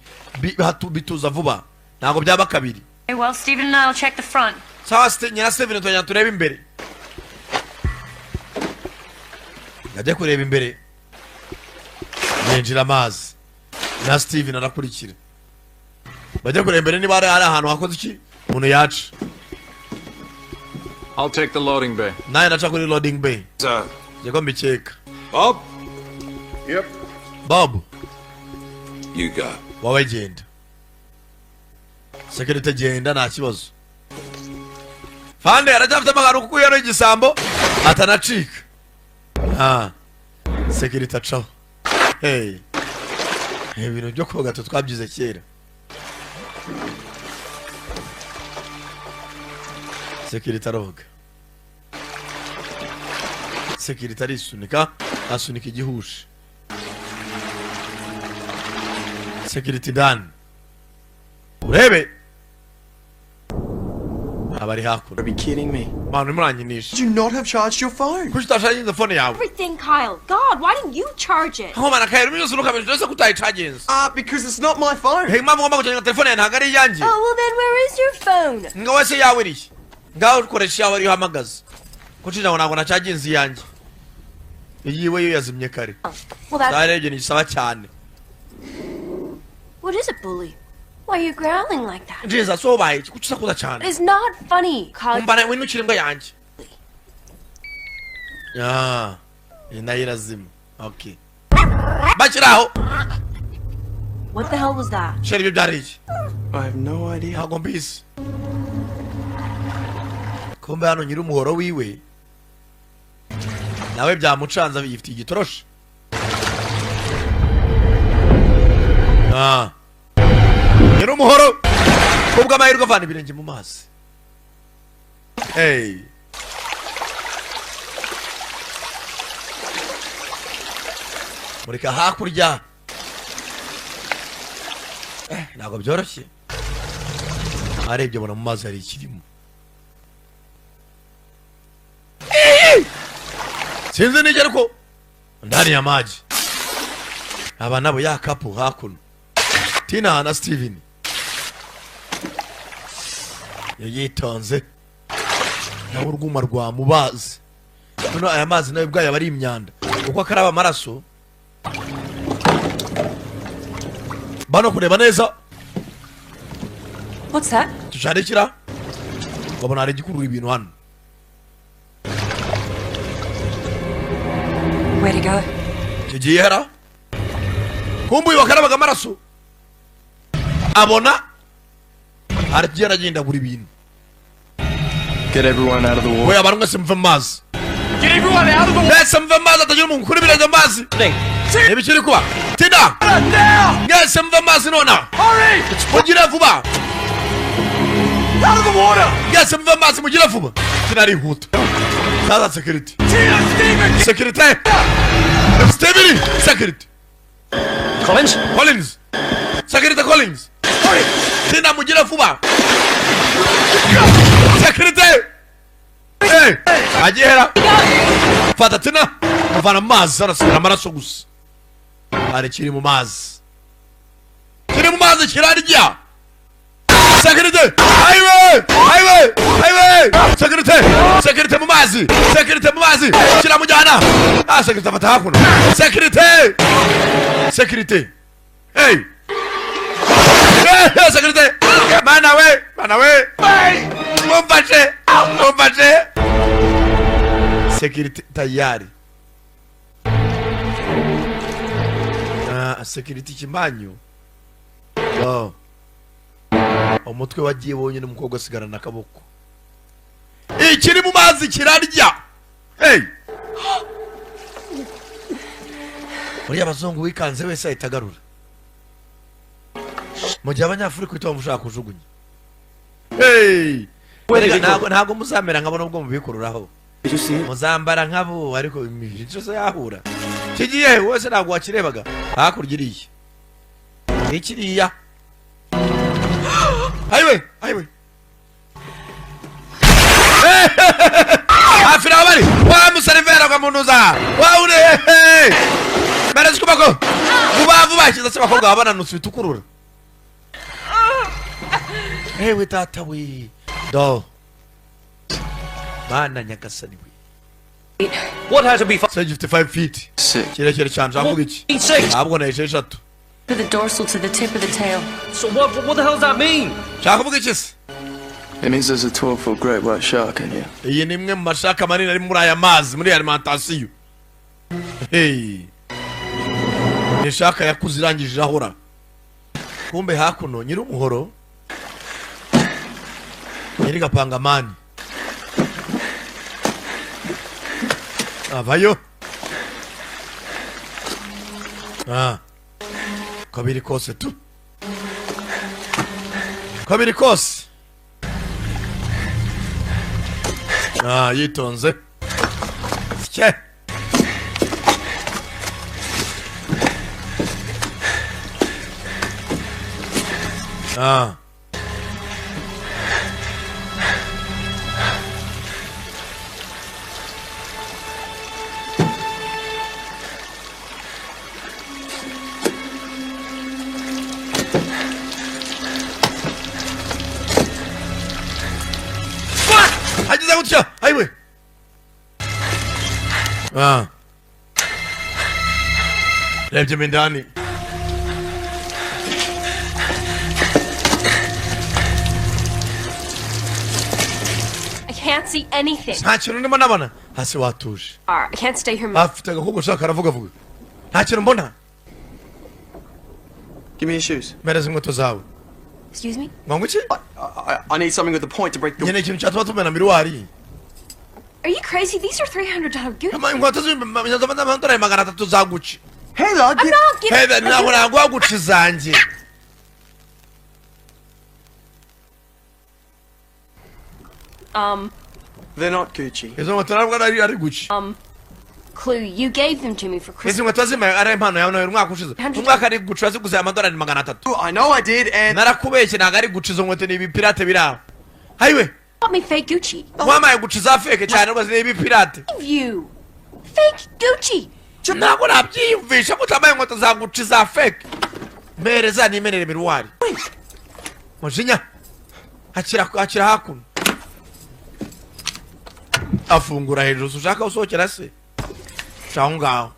bituza vuba, ntabwo byaba kabiri. Okay, well, Stephen and I'll check the front. Sawa, nyina Steven, tujya turebe imbere. Ajya kureba imbere, yinjira amazi na Steven arakurikira. Bajya kureba imbere niba hari ahantu hakoze iki umuntu yaca. I'll take the loading bay. Nawe naca kuri loading bay. Sir. Njye mbikeka. Bob? Yep. Bob. You go. Wowe genda. Sekirite, genda, nta kibazo. Fande aracyafite amagambo kuko iyo ari igisambo atanacika. Ah, sekirite acaho. Hey, ibintu byo koga twe twabyize kera. Sekirite aroga, sekirite arisunika, asunika igihushi. Sekirite indani, urebe abari hakuno. Be kidding me. Manu, muranyinisha. Did you not have charged your phone? Kuki utashaginze phone yawe? Everything, Kyle. God, why didn't you charge it? Nkomana kayira byose urukamije byose kutayicaginze. Ah, because it's not my phone. Hey, impamvu ngomba gucaginga telefone yawe ntabwo ari iyanjye. Oh, well then where is your phone? Ngo wese yawe irihe? Ngaho ukoresha iyawe ariyo uhamagaza kuko ijambo ntabwo nacaginze iyanjye, iyiwe yo yazimye kare. Well, that's... Zarebye ntigisaba cyane. What is it, bully? Why are you growling like that? Nziza sobaye kuki usakuza cyane? It's not funny, Kyle. Umva nawe winukira imbwa yanjye. Ah, iyi nayo irazima. Okay, bakiri aho. What the hell was that? Sheri, ibyo byari iki? I have no idea. Ntabwo mbizi. Kumbe hano nyiri umuhoro wiwe nawe byamucanze, yifitiye igitoroshi. Ah. Nyiri umuhoro kubw'amahirwe avana ibirenge mu mazi. Hey. Murika hakurya. Ntabwo byoroshye. Arebye abona mu mazi hari ikirimo. Sinzi n'icyo, ariko ndani ya maji. Aba nabo ya kapu hakuno, Tina na Steven yitonze nawe urwuma rwamubazi. Noneho aya mazi nayo ubwayo aba ari imyanda kuko akaraba amaraso. Bano kureba neza. What's that? Tusharikira babona hari igikurura ibintu hano. Where'd it go? Kigiye hera kumbuye bakarabaga amaraso, abona aragenda agendagura ibintu. Get everyone out of the water. We, abantu mwese muve mu mazi. Get everyone out of the water! Mwese muve mu mazi, hatagira umuntu ukura ibirenge mu mazi. Ibikiri kuba, Tina, mwese muve mu mazi nona. Hurry! Mugire vuba. Out of the water! Mwese muve mu mazi, mugire vuba. Tina arihuta. Sasa security. Tina, Steven! Security, Steven, security. Collins? Collins, security, Collins. Tina, mugire vuba. Security. Hey, agihera fata Tina, muvana mu mazi, arasigara amaraso gusa. Hari kiri mu mazi, kiri mu mazi kirarya. Security, ayiwe, ayiwe, ayiwe! Security, security mu mazi, security mu mazi kiramujyana. Ah, security afata hakuno. Security, security, hey. Hey, security! Mana we, mana we! Mumfashe, mumfashe! Security tayari. Ah, security kimanyu. Oh. Umutwe wagiye wonyine, umukobwa asigarana akaboko. Ikiri mu mazi kirarya. Hey! Buriya abazungu wikanze wese ahita agarura. Mu gihe abanyafurika uhita bamushaka kujugunya. Hey! Erega ntabwo muzamera nkabo nubwo mubikururaho. Did you see it? Muzambara nkabo, ariko imibiri yose yahura. Kigiye wese, ntabwo wakirebaga hakurya iriya ikiriya. Ayiwe, ayiwe, hafi naho bari wa museriveri agwa mu ntuza wa uri mereza ukuboko vuba vuba. Kiza se abakobwa baba bananutse bitukurura. Ewe data we, do mana nyagasani we. What had to be Se gifite 5 feet. Six. Kirekire cyane, nshaka iki? Six? Ntabwo na 6. To the dorsal to the tip of the tail. So what the hell does that mean? Nshaka kuvuga iki se? It means there's a 12-foot great white shark in here. Iyi ni imwe mu ma shark manini ari muri aya mazi, muri alimentation. Hey, ni shark yakuze irangije irahora. Kumbe hakuno nyiri umuhoro, nyiri gapangamani avayo. Ah, uko biri kose tu, uko biri kose. Ah, yitonze cye. Ah. Hagize gutya, ayiwe. Ah. Rebye mo indani. I can't see anything. Nta kintu ndimo nabona hasi, watuje. I can't stay here. Afite agakobwa ushaka aravuga vuga, nta kintu mbona. Give me your shoes. Mpereza inkweto zawe. Excuse me? Ngo iki? I need something with a point to break the. Nkeneye ikintu cyatuma tumena miroir. Are you crazy? These are $300 Gucci. Inkweto z'amadolari 300 za Gucci. Heather, I'm get. not giving. Heather, ntabwo naguha Gucci zanjye. They're not Gucci. Izo nkweto ntabwo ari Gucci. Clue, you gave them to me for Izi Christmas. nkweto zimaye ari impano yawe nawe umwaka ushize. Umwaka ari Gucci, waziguze amadolari 300. I know I did, and Narakubeshye, ntabwo ari Gucci, izo nkweto ni ibipirate biri aho. Hayiwe. Bought me fake Gucci. Wampaye Gucci za fake cyane rwose, ni ibipirate. Give you fake Gucci. Ntabwo nabyiyumvisha ko utambaye inkweto za Gucci za fake. Mpereza nimenere miroir. Mujinya, akira, akira hakuno, afungura hejuru. Si ushaka usohokera se? Ca aho ngaho,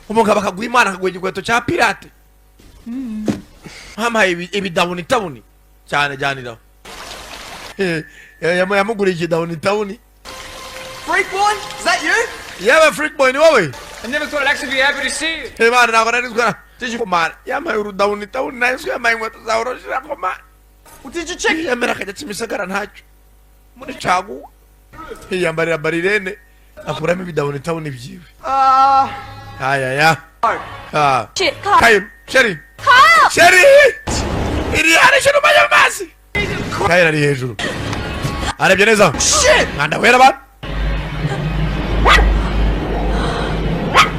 umugabo akaguha imana, akaguha igikweto cya pirate. Wampaye ibidawuni tawuni cyane, jyaniraho. Yamuguriye ikidawuni tawuni. Freak boy, is that you? Yewe freak boy, ni wowe? I never thought I'd actually be happy to see you. Imana, ntabwo nari nzwi kumara yambaye urudawuni tawuni, nayo nzwi yambaye inkweto za oroshira komara. Well, did you check? Yiyemera akajya Kimisagara ntacyo muri caguwa, yiyambarira barirene, akuramo ibidawuni tawuni byiwe. Ayaya. Ah. Shit, Kyle. Kyle, chéri. Kyle! Chéri, iri hari ikintu umajya mu mazi. Kyle ari hejuru, arebye neza. Mwanda wera abantu,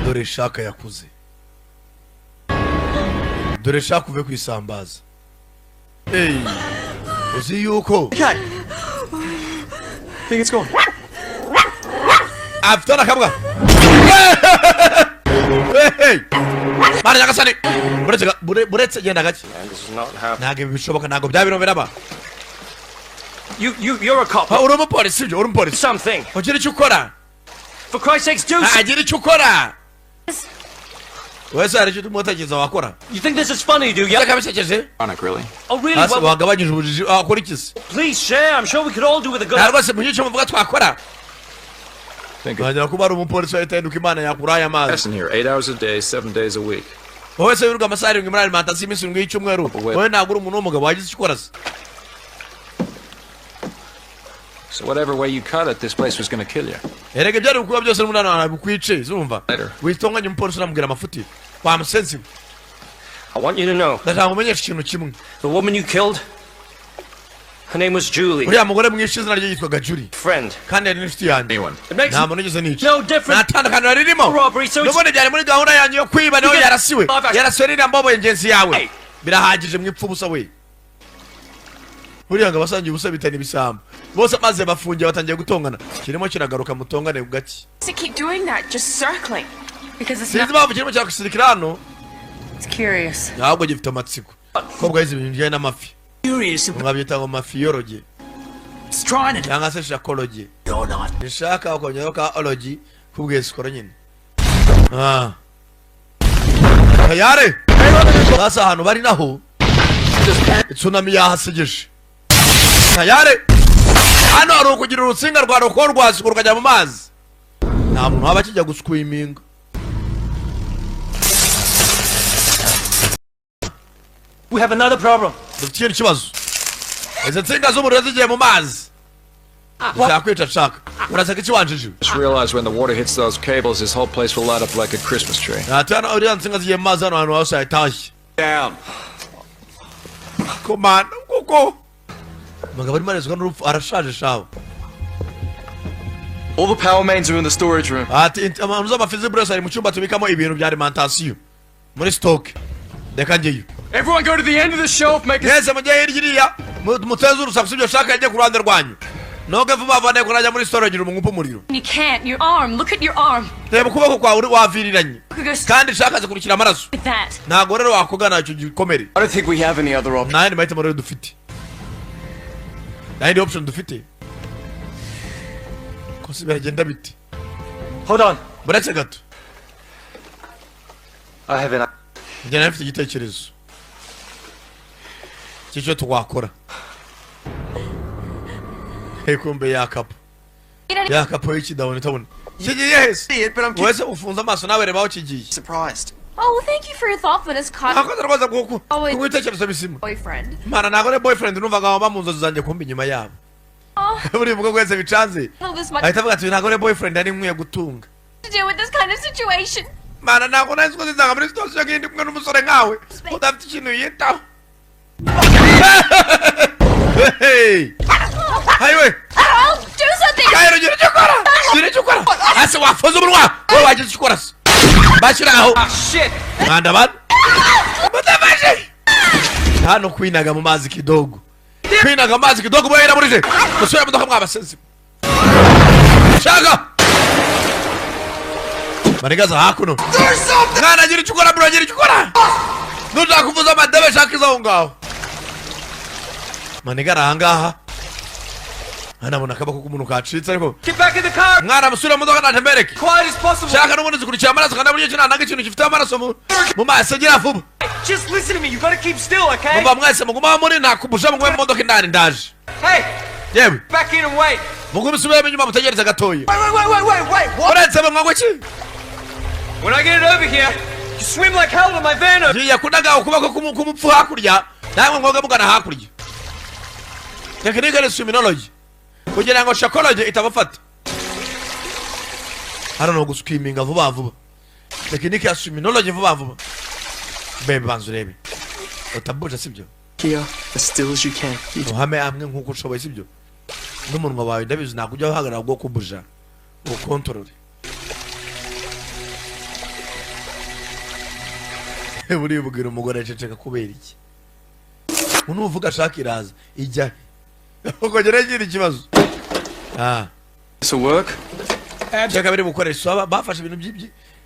dore shark yakuze, dore shark uve ku isambaza. Hey, uzi yuko Okay. Think it's gone. Afite n'akabwa. Hey! Mana nyagasani, buretse buretse, genda gake. Man, this is not happening. Ntabwo ibi bishoboka, ntabwo byaba biro biraba. You're a cop. Ah, uri umupolisi, sibyo? Uri umupolisi. Something. Ugira icyo ukora. For Christ's sakes, do Ah, something. gira icyo ukora wese, hari icyo urimo utekereza wakora. You think this is funny, do you? Reka bisekeje. Ironic, really. Oh, really? Hasi Well, wagabanyije ubujiji, wakora iki se? please share. I'm sure we could all do with a good. Nta rwose mu gihe muvuga twakora. Think of Wagira kuba ari umupolisi wahita ahinduka imana yakuraye amazi. Lesson here. 8 hours a day, 7 days a week. Wowe se wirirwa amasaha 7 muri alimentation iminsi 7 y'icyumweru, wowe ntabwo uri umuntu w'umugabo wagize icyo ukora se? So whatever way you cut it, this place was going to kill you. Erega ibyari kuba byose n'umunani wawe bukwice, zumva. Later. Witonganya umupolisi, unamubwira amafuti wa musensi we. I want you to know Ndashaka ngo umenyeshe ikintu kimwe. the woman you killed. Her name was Julie. Uriya mugore mwishe izina rye yitwaga Julie. Friend. Kandi yari n'inshuti yanjye. It makes Nta muntu nigeze nica. no difference. Nta tandukaniro ririmo. Robbery, so it's N'ubundi byari muri gahunda yanjye yo kwiba, niho yarasiwe. Yarasiwe n'iriya mbobo ingenzi yawe. Hey. Birahagije mwipfa ubusa we. Buriya ngo abasangiye ubusa bitana ibisambo bose, maze bafungiye batangiye gutongana, kirimo kiragaruka mutongane gake. To keep doing that, just circling. Because it's Sinzi not. impamvu kirimo kiragusilikira hano. It's curious. Ntabwo gifite amatsiko kobwa yize ibintu bijyanye n'amafi. Curious about Mwabyita ngo mafiyoroge it's trying to cyangwa se shakology. Or not. Nishaka ukongeraho ka ology k'ubwesikoro nyine. Ah. Tayari sasa ahantu bari naho tsunami yahasegeje. Tayari hano hari ukugira urutsinga rwa roko rwasuka rukajya mu mazi, nta muntu waba akijya guswiminga. We have another problem. Dufite ikindi kibazo, izi nsinga z'umuriro zigiye mu mazi zakwica. Shaka uraseka iki wanjije? Just realize when the water hits those cables, this whole place will light up like a Christmas tree. Ati hano uriya nsinga zigiye mu mazi, hano hantu hose hahita. Down. Komanda kuko umugabo arimo arezwa n'urupfu, arashaje shawe. All the power mains are in the storage room. Ati abantu z'amafizi ari mu cyumba tubikamo ibintu bya alimentation muri stock, reka njyeyo. Everyone go to the end of the shelf, make a Mwese mujye hirya iriya muteze urusaku, sibyo? Shaka ajye ku ruhande rwanyu, noge vuba vuba, nteko najya muri storage umwumpe umuriro. You can't. Your arm. Look at your arm. Reba ukuboko kwawe waviriranye. You could go straight Kandi shaka zikurikira amaraso. with that. Ntabwo rero wakugana icyo gikomere. I don't think we have any other option. Nta yandi mahitamo rero dufite, nta yindi option dufite. Ko se biragenda bite? Hold on. Buretse gato. I have an Njye nari mfite igitekerezo cy'icyo twakora. Hey, kumbe yakapo yakapo y'ikidabona itabona kigiye hese. See it, but I'm Wese ufunze amaso nawe, reba aho kigiye. surprised. Oh, thank you for your thoughtfulness, Kyle. Nakoze rwose kubitekerezo bizima. Boyfriend. Mana, ntabwo ari boyfriend numvaga waba mu nzozi zanjye, kumbe inyuma yabo. Oh, Buri mvugo wese bicanze. I this much Ahita avuga ati ntabwo ari boyfriend nari nkwiye gutunga. To do with this kind of situation. Mana, ntabwo nari nzi ko zizanga muri situation nk'iyi ndi kumwe n'umusore nkawe udafite ikintu yitaho. Hey! Hayiwe! I'll do something. Kayiro, gira icyo ukora, gira icyo ukora. Ase wafunze umunwa wowe, wagize icyo ukora se? Bashyira aho. Shit. Mwanda bana mudafashe hano kwinaga mu mazi kidogo, kwinaga mu mazi kidogo bohera burije musubire mu modoka mwabasezi. Shaka manigaza hakuno. Mwana, gira icyo ukora bro, gira icyo ukora. Nushaka kuvuza amadebe, shaka izo aho ngaho. Manigara ahangaha anabona akaboko k'umuntu kacitse ariko. Get back in the car. Mwana, musubire mu modoka, ndaje mbereke. Quiet as possible. Shaka n'ubundi zikurikira amaraso, kandi buryo ki ntananga ikintu gifite amaraso mu maso. Gira vuba. Just listen to me. You gotta keep still, okay? Muva mwese mugumaho muri ntakubusha, mugume mu modoka indani, ndaje. Hey, Yewe, back in and wait. mugume usubiremo inyuma mutegereze gatoya. Wait, wait, wait, wait, wait, wait. What? Uretse mwa iki? When I get it over here, you swim like hell to my van. Ngiye kunaga ukuboko k'umupfu hakurya, namwe mwoga mugana hakurya. Tekinike ni swimmingology kugira ngo shakology itabafata. Hano ni uguswiminga vuba vuba, tekinike ya swimmingology vuba vuba. Bebe, banza urebe utabuje, sibyo? Here, as still as you can. You Uhame amwe nk'uko ushoboye, sibyo? N'umunwa wawe ndabizi ntabwo ujya uhagarara bwo kubuja, ukontorore. Buribwira umugore aceceka kubera iki? Unuvuga ashaka iraza ijya he? Ukongera igira ikibazo. Ah. This will work. Cyangwa biri bukoresha bafashe ibintu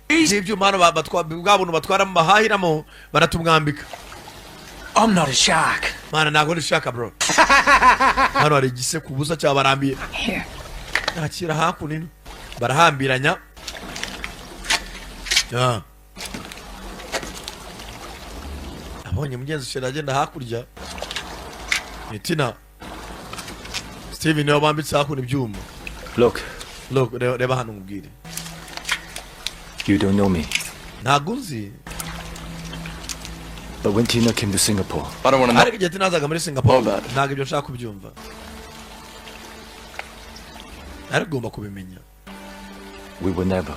by'ibyuma hano bwa buntu batwaramo bahahiramo baratumwambika. I'm not a shark. Mana, ntabwo ndishaka bro. Hano hari igisekubusa cyabarambiye. Here. Nakira hakuno ino barahambiranya. Ah. Abonye mugenzi shera agenda hakurya ni Tina Steven niwe bambitse hakuno ibyuma. Look, Look, reba hano nkubwire. You don't know me, Ntabwo uzi. But when Tina came to Singapore, I don't want to know. Ariko igihe Tina azaga muri Singapore. About it. Ntabwo ibyo nshaka kubyumva, ariko ugomba kubimenya. We were never.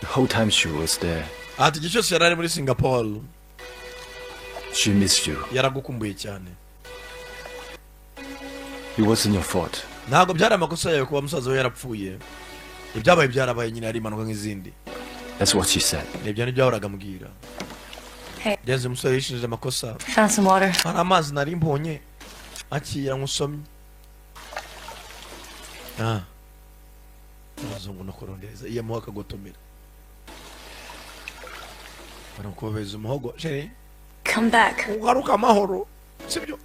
The whole time she was there, Ati igihe cyose yari ari muri Singapore, She missed you. Yaragukumbuye cyane. It wasn't your fault. Ntabwo byari amakosa yawe kuba musaza we yarapfuye. Ibyabaye byarabaye nyine, ari impanuka nk'izindi. That's what she said. Nibyo, nibyo yahoraga ambwira. Hey. Genze umusore yishinje amakosa. Found some water. Hari amazi nari mbonye, akira nkusomye. Ah, abazungu no kurondereza iyo amuha akagotomera barakubeza umuhogo, chérie. Come back. Ugaruka amahoro, sibyo?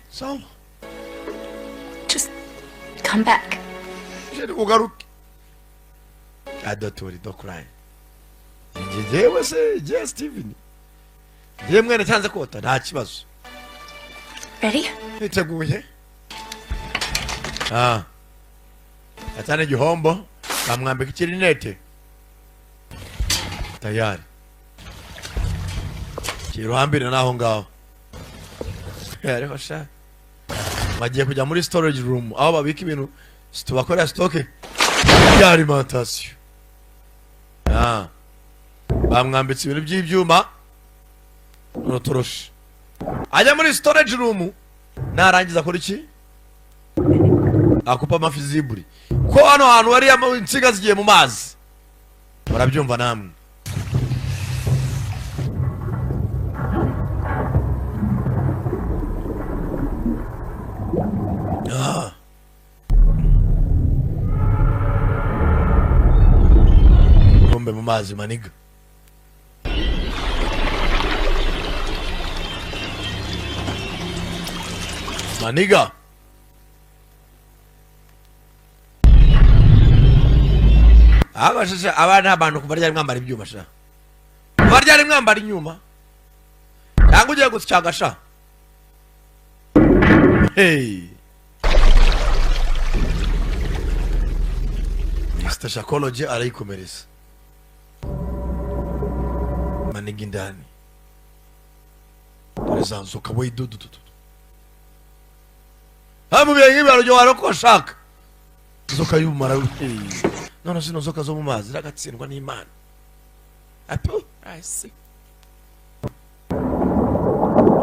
Sawa. Just come back. Chérie, ugaruke. Ah, don't worry, don't cry. Njyewe se, njyewe Steven, njyewe mwene cyanze kota, nta kibazo. Ready? Niteguye. Ah, atana igihombo bamwambika ikirinete, tayari kiruhambire n'aho ngaho. Ariko sha, bagiye kujya muri storage room aho babika ibintu, tubakorera stock ya alimentation. Ah, bamwambitse ibintu by'ibyuma n'utoroshi, ajya muri storage room. Narangiza akora iki? Akupa amafiziburi ko hano hantu hari insinga zigiye mu mazi, murabyumva namwe. Ah. Kumbe mu mazi maniga maniga abashasha abana, abantu kuva ryari mwambara ibyuma sha? Kuva ryari mwambara inyuma cyangwa ugiye gusyaga sha? Hey, Mr. Shakology arayikomereza maniga indani. Dore za nzoka we, dudududu hano mu bihe nk'ibi harugero waroko washaka inzoka y'ubumara. Hey. None zino nzoka zo mu mazi ziragatsindwa n'Imana. Apu asi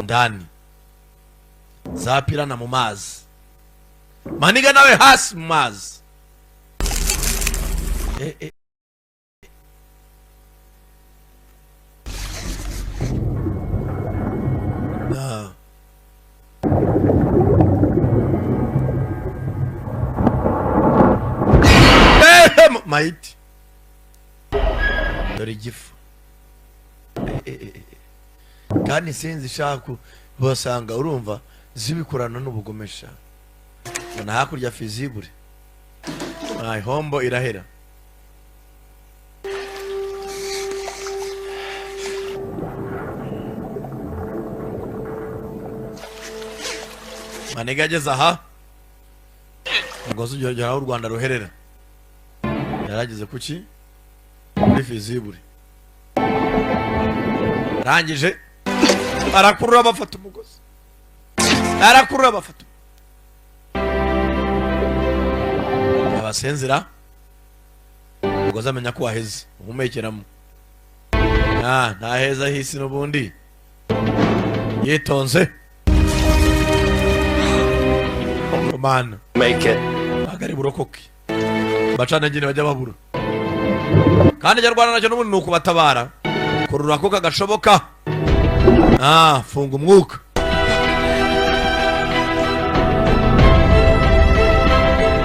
ndani za pirana mu mazi, maniga nawe hasi mu mazi. Eh, eh. Ah. Eh, maiti dore igifu. Eh, eh, eh, eh. Kandi sinzi shaku basanga urumva zibikorana n'ubugomesha na hakurya fizibure. Ay, hombo irahera. Maniga ageze aha, umugozi ugera aho u Rwanda ruherera, yarageze kuki muri fizibure, arangije arakurura bafata umugozi, arakurura bafata abasenzera umugozi, amenya ko waheze uhumekeramo. Ah, nta heza hisi n'ubundi yitonze mana. Make it. Ntabwo ari burokoke, bacana nyine bajya babura. Kandi icyo nacyo n'ubundi ni ukubatabara, kurura ko kagashoboka. Ah, funga umwuka.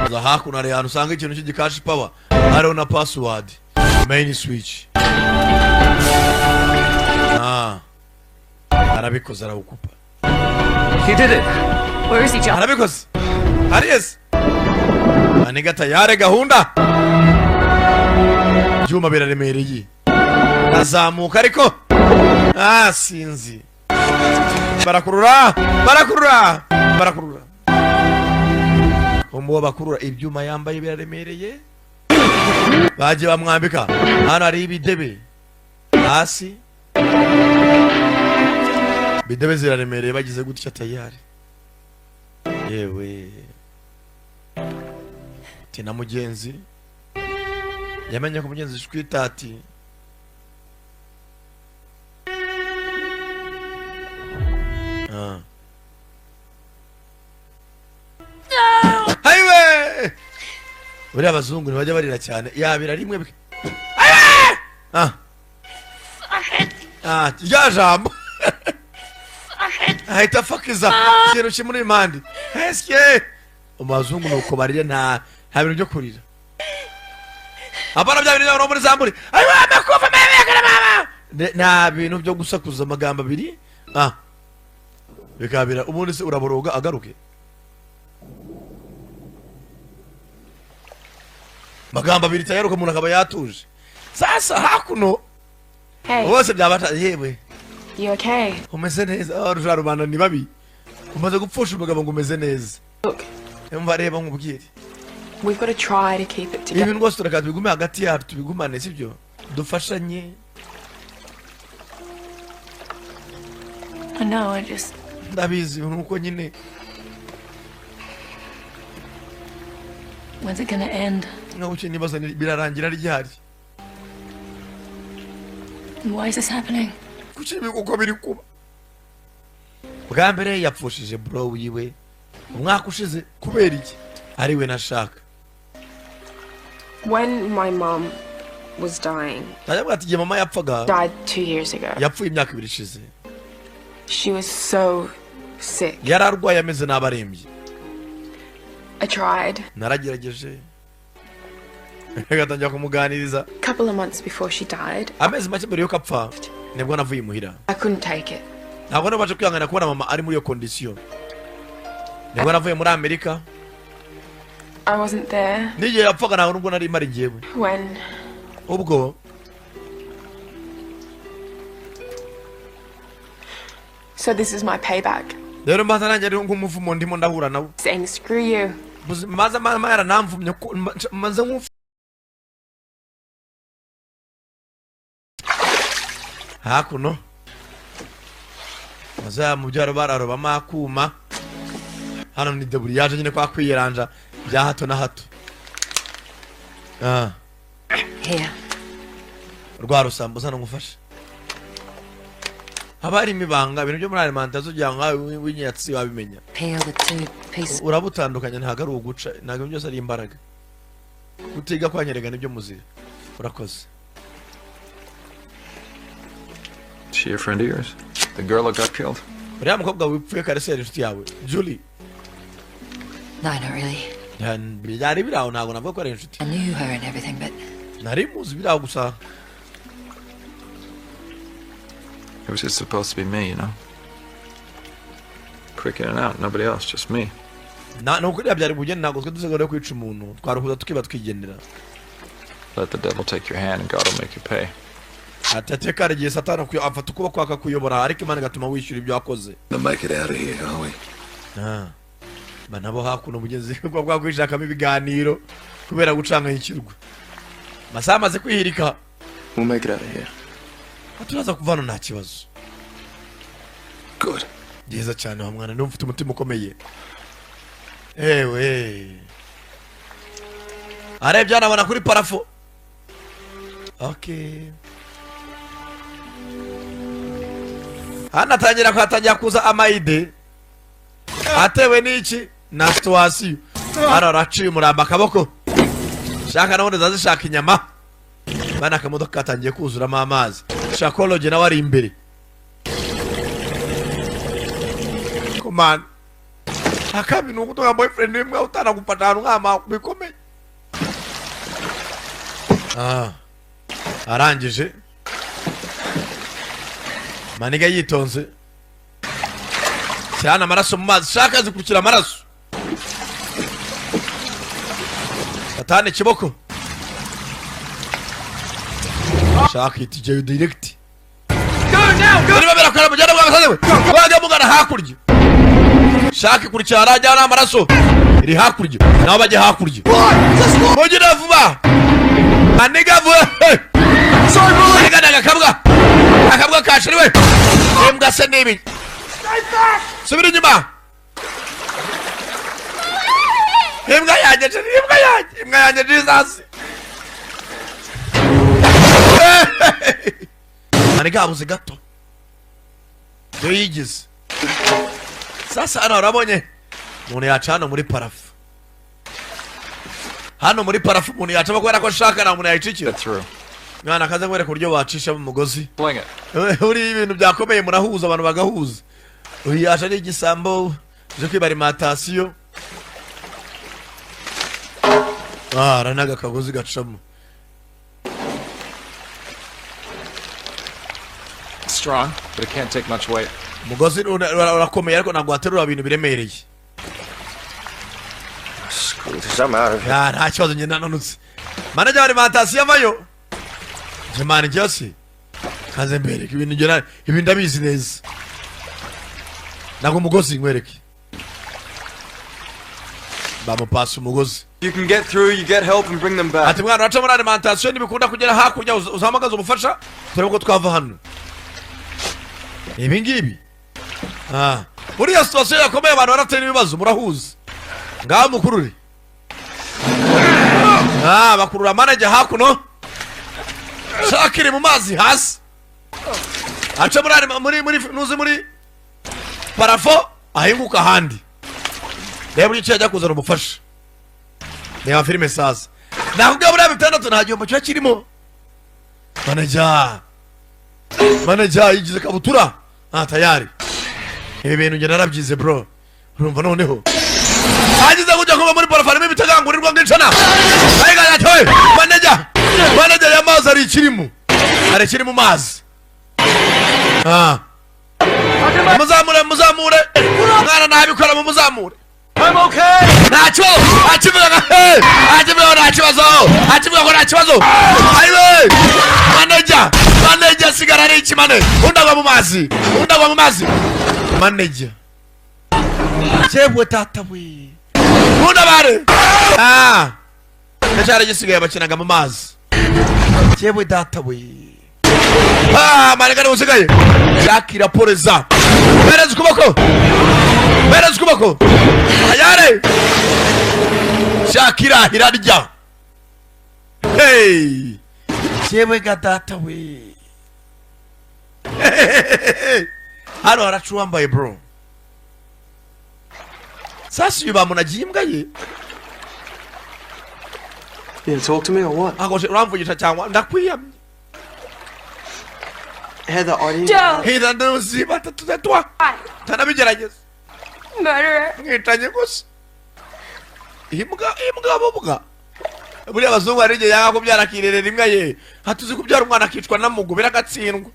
Za hakuno hari ahantu usanga ikintu cy'igikashi power, hariho na password, main switch. Ah, arabikoze, arawukupa. He did it. Where is he, John? Arabikoze ariyesi maniga tayare gahunda. Ibyuma biraremereye, azamuka ariko ah, sinzi. Barakurura, barakurura, barakurura. Umuwo bakurura ibyuma yambaye biraremereye, bagiye bamwambika. Hano hari ibidebe hasi, bidebe ziraremereye, bagize gutya tayari. Yewe, tina mugenzi yamenye ko mugenzi shwitati. Buriya abazungu ntibajya barira cyane, yabira rimwe Ah! Ah, rya jambo ahita afakiza ikintu kimuri impande. Esike abazungu ni uko barira? Nta bintu byo kurira, apana bya bintu by'abantu bo muri zamburi. Ayiwa, amakufa mama mama. Nta bintu byo gusakuza amagambo abiri, ah, bikabira. Ubundi se uraboroga agaruke magambo abiri tayari, umuntu akaba yatuje. Sasa hakuno Hey, bose byabata yewe. You okay? Umeze neza? Oh, ruja rubanda ni babi, umaze gupfusha umugabo ngo umeze neza? Look, Umva, reba nkubwire. we've got to try to keep it together. Ibintu rwose tureka tubigume hagati yacu, tubigumane, sibyo? Dufashanye. I know, I just. Ndabizi, nuko nyine. When's it gonna end? Nkabuke nibaza birarangira ryari? And why is this happening? Kuki ibi uko biri kuba? Bwa mbere yapfushije bro wiwe umwaka ushize, kubera iki ari we nashaka? When my mom was dying, Ndavuga ati igihe mama yapfaga, died 2 years ago, yapfuye imyaka 2 ishize, she was so sick. yari arwaye ameze nabi, arembye. I tried. Naragerageje, gatangira kumuganiriza. A couple of months before she died, Amezi make mbere yuko apfa nibwo navuye imuhira. I couldn't take it. Ntabwo nabasha kwihangana kubona mama ari muri iyo condition, nibwo navuye muri Amerika. I wasn't there N'igihe yapfaga ntabwo nubwo nari mpari njyewe. when Ubwo So this is my payback. rero mbaza nanjye ari nk'umuvumo ndimo ndahura nawo. Saying screw you. Maze mama yaranamvumye ko maze nk'ufu hakuno maze mu byaro bararobamo akuma. Hano ni deburi yaje nyine kwa kwiyeranja bya hato na hato. Ah, Here. rwa rusambo zano ngufashe. Haba harimo ibanga, ibintu byo muri alimentation kugira ngo nkawe w'inyatsi wabimenya. Peel the two pieces. Urabutandukanya, ntabwo ari uguca, ntabwo byose ari imbaraga. Kutiga kwanyerega nibyo muzira. Urakoze. Is she a friend of yours? The girl that got killed? Uriya mukobwa wipfuye kare se yari inshuti yawe, Julie? No, not really. Byari biri aho, ntabwo navuga ko ari inshuti. I knew her and everything, but Nari muzi biri aho gusa. It was just supposed to be me. Quick in and out, nobody else, just me. Ni ukuri byari bugende, ntabwo twe dusigaye kwica umuntu, twaruhuza tukiba twigendera. Let the devil take your hand and God will make you pay. Ati ateka hari igihe Satani afata ukuboko akakuyobora, ariko Imana igatuma wishyura ibyo wakoze. To make it out of here, are we? Ah. Ba nabo hakuno mugenzi bwa bwakwishakamo ibiganiro kubera gucanganyikirwa, amasaha amaze kwihirika. We'll make it out of here. Turaza kuva hano, nta kibazo. Good. Byiza cyane wa mwana, niba ufite umutima ukomeye. Ewe, arebye hano abona kuri plafond. Okay, hano atangira kuhatangira kuza amayide atewe n'iki na situation. Hano araciye umurambo akaboko, shaka nabundi zishaka inyama. Bana, akamodoka katangiye kuzuramo amazi, shakologe nawe ari imbere. Komana, akabi ni ukutunga boyfriend imwe utanagufata ahantu nk'ama bikomeye. Ah, arangije maniga yitonze cyane, amaraso mu mazi, shaka zikurikira amaraso. Satani kiboko, shaka itijyayo direct. Birimo birakora, mujyana bwa we wajya mugana hakurya, shaka ikurikira arajya n'amaraso iri hakurya, nabo bajya hakurya. Mugire vuba maniga, vuba maniga. Ni agakabwa, akabwa kashiriwe imbwa se n'ibi. Subira inyuma, imbwa yanjye, imbwa yanjye, imbwa yanjye, Jesus. Maniga habuze gato yo yigize. Sasa hano urabonye umuntu yacana muri plafond. Hano muri plafond umuntu yacamo kubera ko ashaka, nta muntu yayicikira. Through. Mwana, akaze nkwereka uburyo wacishamo umugozi. Fling it. Uriya ibintu byakomeye, murahuza, abantu bagahuza. Uyu yaje ari igisambo uje kwiba alimentation. Ah, aranaga akagozi gacamo. It's strong, but it can't take much weight. Umugozi urakomeye, ariko ntabwo waterura ibintu biremereye. Screw this, I'm out of here. Ah, nta kibazo, njye nananutse. Manager wa alimentation avayo. Njye man, njye se kaze mbereke ibintu, njye ibi ndabizi neza. Ntabwo umugozi nkwereke, bamupasa umugozi. You can get through, you get help and bring them back. Ati mwana, uraca muri alimentation, ntibikunda kugera hakurya, uzahamagaze ubufasha, turebe ko twava hano. Ibi ngibi, ah, muri iyo situation yakomeye, abantu baratera ibibazo, murahuza. Ngaho mukurure. Ah, bakurura manager hakuno, shakiri mu mazi hasi, aca muri muri nuzi muri plafond, ahinguka ahandi. Reba uburyo ki yajya kuzana ubufasha. Reba filime sasa. Nakubwiye, buriya bitandatu nta gihombo kiba kirimo. Manager, manager yigize kabutura. Ah, tayari ibi bintu njye narabyize bro. Urumva noneho ageze kujya kuba muri plafond, harimo ibitagangurirwa ngicana. Ayiga yatoye manager, manager y'amazi ari ikirimo, hari ikiri mu mazi. Ah, muzamure, muzamure mwana, ntabikora, mumuzamure. I'm okay. Nta kibazo. Akivuga ngo hey! Akivuga ngo nta kibazo, akivuga ngo nta kibazo. Ayiwe, manager, manager sigara ari ikimane. Undi agwa mu mazi, undi agwa mu mazi. Manager, cyebwe tata we, mundabare. Ah, ndacyari gisigaye, bakinaga mu mazi. Cyebwe data we. Ah, manega niwe usigaye. Jack iraporeza, bereza ukuboko, bereza ukuboko ayare. Shakira irarya. Hey, yewe ga data we, hano haraca uwambaye bro. Sasa uyu bamunagiye imbwa ye. You gonna talk to me or what? Ntabwo uramvugisha cyangwa ndakwiyamye? Heather, I didn't. Don't. Heather, ntuzi batatu tetwa tanabigerageza. Murderer. Mwitanye gusa imbwa, imbwa bubwa. Buriya abazungu hari igihe yanga kubyara akirerera imbwa ye. Hatuzi kubyara umwana akicwa na mugu, biragatsindwa.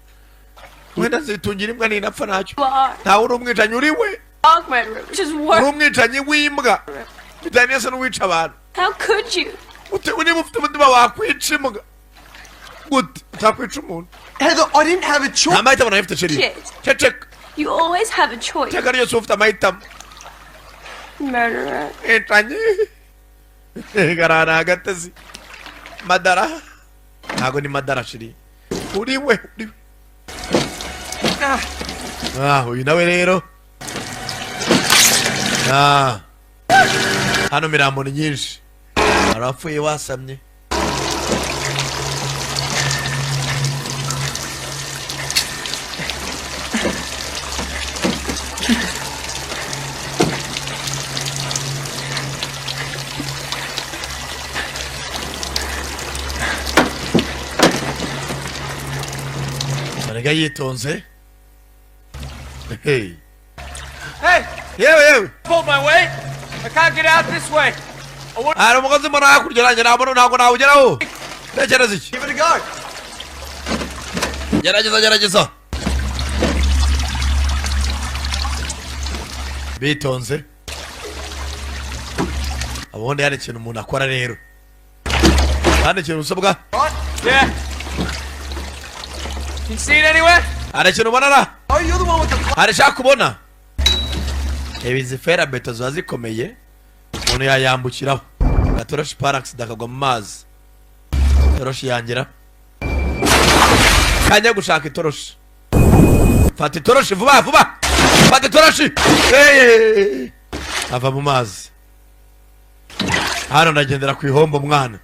Wenda nzitungira imbwa, ninapfa ntacyo. You are. Ntawe uri umwicanyi, uri we. Dog murderer, which is Uri worse. umwicanyi w'imbwa, bitaniye se n'uwica abantu. How could you? Ute niba ufite umutima wakwica imbwa gute, utakwica umuntu? Heather, I didn't have a choice. Nta mahitamo nawe mfite, chérie. Shit. Ceceka. You always have a choice. Iteka ryose uba ufite amahitamo. Murderer. Mwicanyi garara agatezi madara. Ntabwo ni madara, chérie, uri we, uri we. Ah, uyu nawe rero. Ah, hano mirambo ni nyinshi, hari abapfuye wasamye. Barega yitonze. Hey. Hey, Yewe yewe. Pulled my weight. I can't get out this way. Hari umugozi mbona hakurya, nanjye ntabwo nawugeraho. Tekereza iki? Give it a go. Gerageza, gerageza bitonze. Ubundi hari ikintu umuntu akora rero, kandi ikintu usabwa. Yeah. Can you see it anywhere? Hari ikintu ubona ra? Oh, you're the one with the. Hari ishaka kubona ibi? Izi ferabeto ziba zikomeye, umuntu yayambukiraho. Gatoroshi parakisida akagwa mu mazi, itoroshi yangira kajya gushaka itoroshi. Fata itoroshi vuba vuba, fata itoroshi. Hey! Ava mu mazi. Hano ndagendera ku ihombo mwana.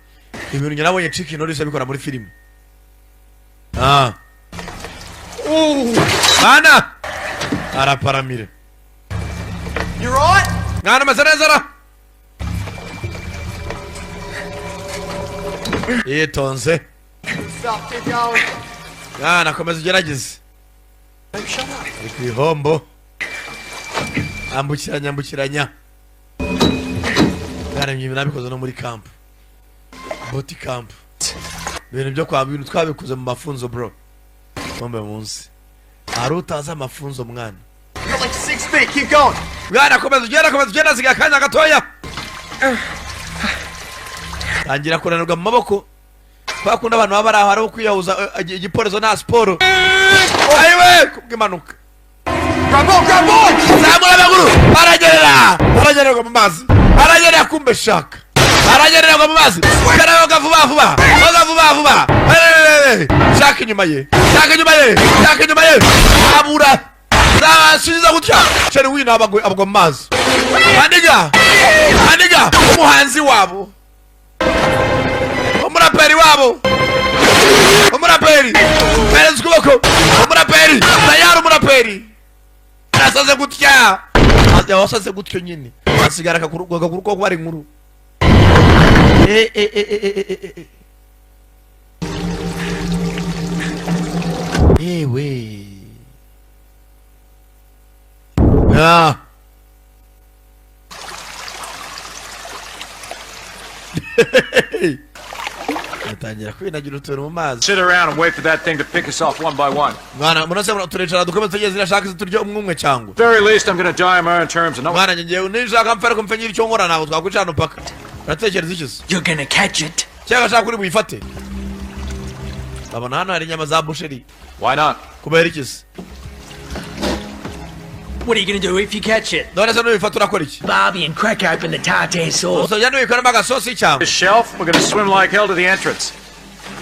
Ibintu njye nabonye Chuck Norris abikora muri filime. Ah, mwana araparamire. You right? Mwana, ameze neza ra? Yitonze. Stop, keep going. Mwana, komeza ugerageze. Babe, shut up. Ari ku ihombo, ambukiranya, ambukiranya. Mwana, ibintu nabikoze no muri camp, boot camp, ibintu byo kwa bintu twabikoze mu mafunzo, bro. Bombe munsi hari utazi amafunzo, mwana. You got like 6 feet. Keep going. Mwana, komeza ugenda, komeza ugenda, sigaye akanya gatoya. Tangira kunanirwa mu maboko kwa kundi abantu baba bari aho ari kwiyahuza igiporezo nta siporo. Ayiwe, kubw'impanuka. Grab on, grab on. Zamura amaguru. Aranyerera, aranyererwa mu mazi, aranyerera. Kumbe shaka aranyererwa mu mazi. Karayoga vuba vuba, oga vuba vuba. Hey, shaka inyuma ye, shaka inyuma ye, shaka inyuma ye, abura zasubiza gutya. Chérie wino abagwa mu mazi. Aniga, aniga, umuhanzi wabo, umuraperi wabo, umuraperi perezida ukuboko, umuraperi tayari, umuraperi arasaze gutya, wasaze gutyo nyine hasigara akaguru ko kuba ari inkuru. Eh, eh, eh, eh, eh, eh, eh. Ewe. Ah. Atangira kwinagira utuntu mu mazi. Sit around and wait for that thing to pick us off one by one. Mwana, murase turicara dukomeze tugeze irashaka turya umwe umwe cyangwa Very least, I'm gonna die on my own terms and not. Mwana, ngewe nishaka mpfe, ariko mpfe nyiri icyo nkora. Ntabwo twakwicara hano paka. Uratekereza iki se? You're gonna catch it. Cyangwa ashaka kuri buyifate. Babona hano hari inyama za boucherie. Why not? Kubera iki se? What are you gonna do if you catch it? None se nubifata urakora iki? Barbie and crack open the tartare sauce. Uzajya nubikoramo agasosi cyangwa This shelf, we're gonna swim like hell to the entrance.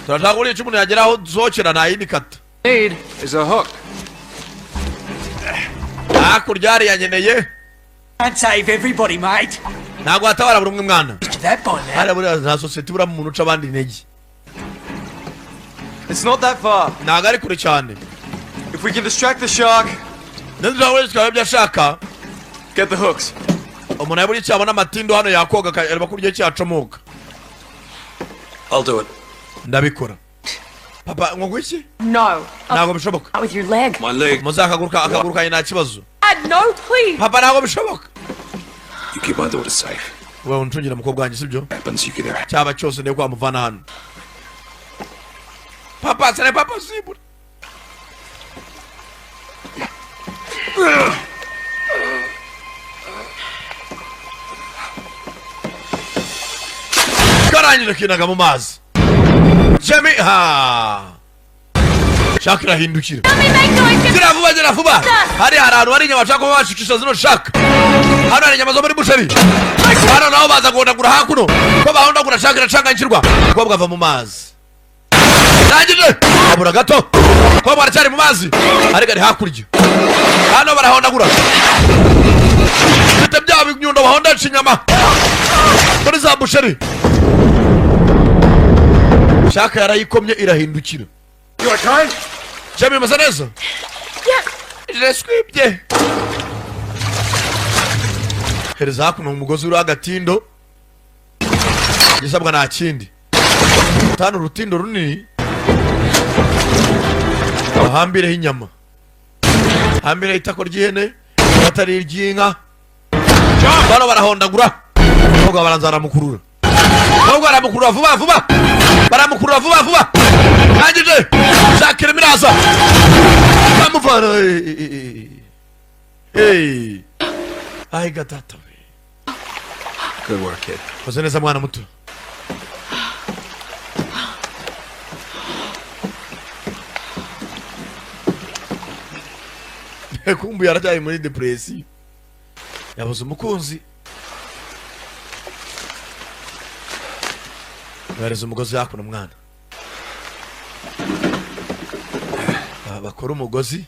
Turashaka buriya icyo umuntu yagera aho dusohokera, nta yindi kata. Need is a hook. Hakurya hariya nkeneye. Can't save everybody, mate. Ntabwo watabara buri umwe, mwana. Used to that by now. Hariya buriya nta sosiyete iburamo umuntu uca abandi intege. It's not that far. Ntabwo ari kure cyane. If we can distract the shark, Ndetse wese twaba ibyo ashaka. get the hooks. Umuntu yabura icyo abona amatindo hano yakoga akareba ko uburyo cyacomoka. I'll do it. Ndabikora, papa. Ngo iki? No. Ntabwo bishoboka. Not with your leg. My leg. Muze akaguru kanjye nta kibazo. Dad, no, please. Papa, ntabwo bishoboka. You keep my daughter safe. Wowe uncungira umukobwa wanjye, sibyo? Happens, you get her. Cyaba cyose ndebe ko wamuvana hano, papa. Sane papa, simbura. Karangije kinaga mu mazi. Jemmy ha shark irahindukira. Gira vuba, gira vuba. Hari ahantu hari inyama bashaka kuba bashikisha zino shark. Hano hari inyama zo muri boucherie. Hano naho baza guhondagura hakuno. Ko bahondagura, shark iracanganyikirwa. Umukobwa ava mu mazi, rangije abura gato. Umukobwa aracyari mu mazi ariko ari hakurya. Hano barahondagura, bite bya binyundo bahondesha inyama muri za boucherie. Shark yarayikomye irahindukira. You okay? Jamie, umeze neza? Jeswibye hereza hakuno umugozi uriho agatindo. Igisabwa nta kindi, tano urutindo runini bahambireho inyama, hambireho itako ry'ihene atari iry'inka. Bano barahondagura umukobwa, baranza baramukurura umukobwa, baramukurura vuba vuba, baramukurura vuba vuba. Rangije shakira imiraza bamuvana. Hey, ay gatata we. Good work, kid. Koze neza, mwana muto. Kumbu yarajyaye muri depression, yabuze umukunzi. Yohereza umugozi hakuno, mwana. Bakora umugozi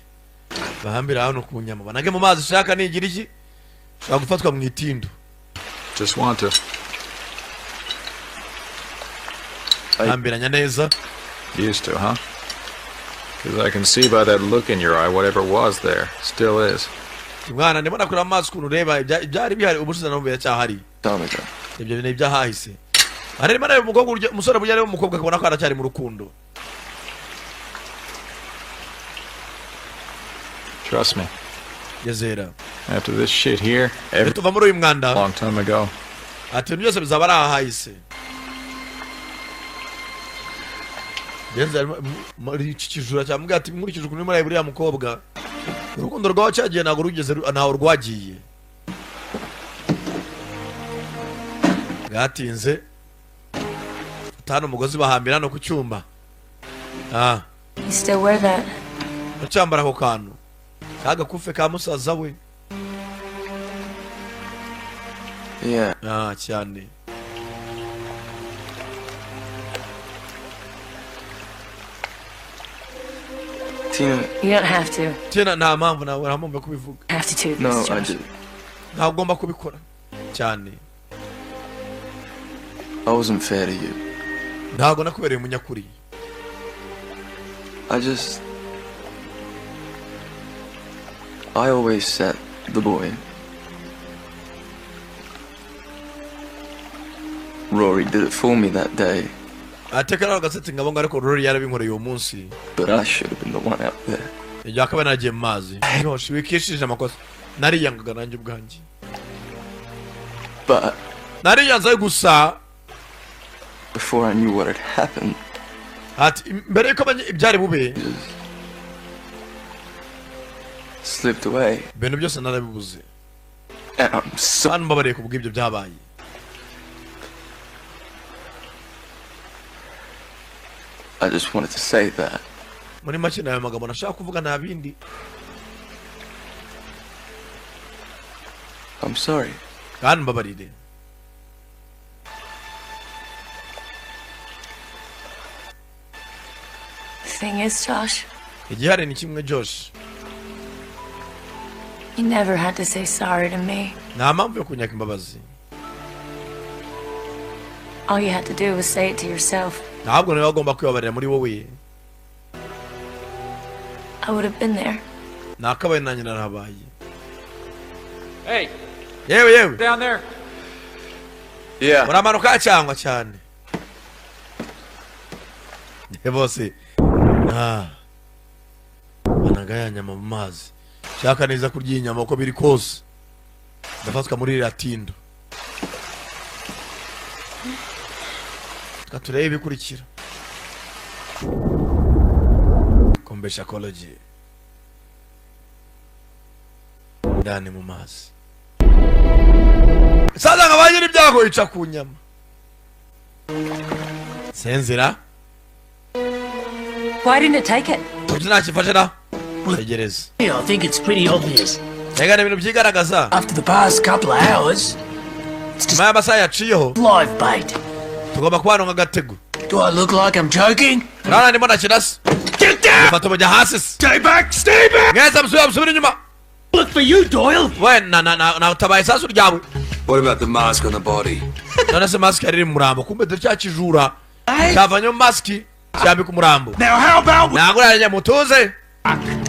bahambira hano ku nyama, banage mu mazi. Shaka nigira iki, ushobora gufatwa mu itindo. Just want to. Hambiranya neza. Used to, huh? Because I can see by that look in your eye, whatever was there still is. Mwana, ndimo nakura amaso ukuntu ureba ibyari bihari ubushize, nabo biracyahari. Time ago. Ibyo bintu ibyahahise. Arimo areba umukobwa umusore burya areba umukobwa akabona ko aracyari mu rukundo. Trust me. Nyizera. After this shit here, every Tuva muri uyu mwanda. long time ago. Ati ibintu byose bizaba ari ahahise. Denzel muri iki kijura cyamubwira ati nkurikije ukuntu urimo urareba uriya mukobwa, urukundo rwawe cyagiye ntabwo rugeze ntaho rwagiye. Bwatinze, fata hano umugozi bahambira hano ku cyuma. Ah. You still wear that? Ucyambara ako kantu kagakufe ka musaza we? Yeah. Ah, cyane. Tina. You don't have to. Tina, nta mpamvu nawe, nta mpamvu yo kubivuga. Have to do this, No, I Josh. just Ntabwo ugomba kubikora cyane. I wasn't fair to you. Ntabwo nakubereye umunyakuri. I just I always set the boy. Rory did it for me that day, Ateka nawe agasetse ngabo ngo ariko Rory yarabinkoreye uwo munsi. but I should have been the one out there. Igihe akaba yaragiye mu mazi. Josh, wikishije amakosa, nariyangaga nanjye ubwanjye. But Nariyanze gusa. before I knew what had happened, Ati mbere yuko menya ibyari bube, slipped away. ibintu byose narabibuze. And I'm so Hano mbabariye ku bw'ibyo byabaye. I just wanted to say that. Muri make ni ayo magambo nashaka kuvuga, nta bindi. I'm sorry. Kandi mbabarire. The thing is, Josh, Igihari ni kimwe, Josh. you never had to say sorry to me. Nta mpamvu yo kunyaka imbabazi. All you had to do was say it to yourself. Ntabwo nawe wagomba kwibabarira muri wowe. I would have been there. Nakabaye nanjye narahabaye. Hey, Yewe yewe. down there. Yeah. Uramanuka cyangwa cyane bose. Ah. Banaga ya nyama mu mazi, shaka neza kurya iyi nyama uko biri kose ndafatwa muri iriya tindo. Reka turebe ibikurikira. Kombesha koloji ndani mu mazi, sasa nka ba nyir'ibyago ica ku nyama senzira. Why didn't it take it? Kuki ntakifashe ra? Tegereza. Yeah, I think it's pretty obvious. Rega ni ibintu byigaragaza. After the past couple of hours, Nyuma y'amasaha yaciyeho, live bait. tugomba kubana nk'agatego. Do I look like I'm joking? Urabona ndimo nakina se? Fata umujya hasi se. Stay back, stay back! Mwese musubire, musubire inyuma. Look for you, Doyle! We na na na na utabaye isasu ryawe. What about the mask on the body? None se mask yari iri mu murambo? Kumbe dore cya kijura cyavanyemo maski cyambika umurambo. Now how about Ntabwo urarya mutuze.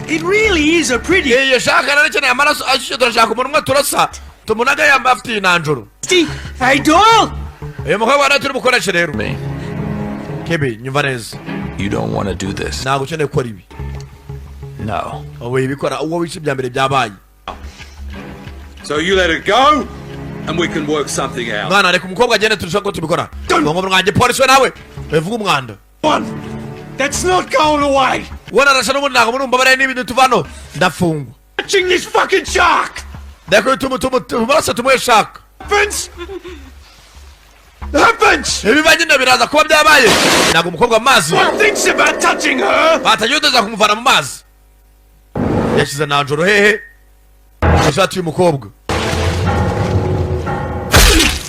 It really is a pretty Iyi shaka nari ikeneye amaraso ashyushye. Turashaka umuntu umwe turasa tumunaga yambaye afite iyi nanjoro. Hey, Doyle! Uyu mukobwa nawe turi bukoreshe rero. Me. Kebe, nyumva neza. You don't want to do this. Ntabwo ukeneye gukora ibi. No. Ubu ibikora uwo wica ibya mbere byabaye. So you let it go, and we can work something out. Mwana, reka umukobwa agende turushaho ko tubikora. Ngo mwanjye polisi we nawe bivuga umwanda. One! That's not going away! We narasha n'ubundi ntabwo murumva bariya n'ibintu tuvano ndafungwa. Catching this fucking shark! Ndakwiye tumurasa tumuhe shaka. Happens! Happens! Ibiba nyine biraza kuba byabaye. Ntabwo umukobwa mu mazi. One thinks about touching her! Batagiye udoza kumuvana mu mazi. Yashyize nanjoro hehe ishati y'umukobwa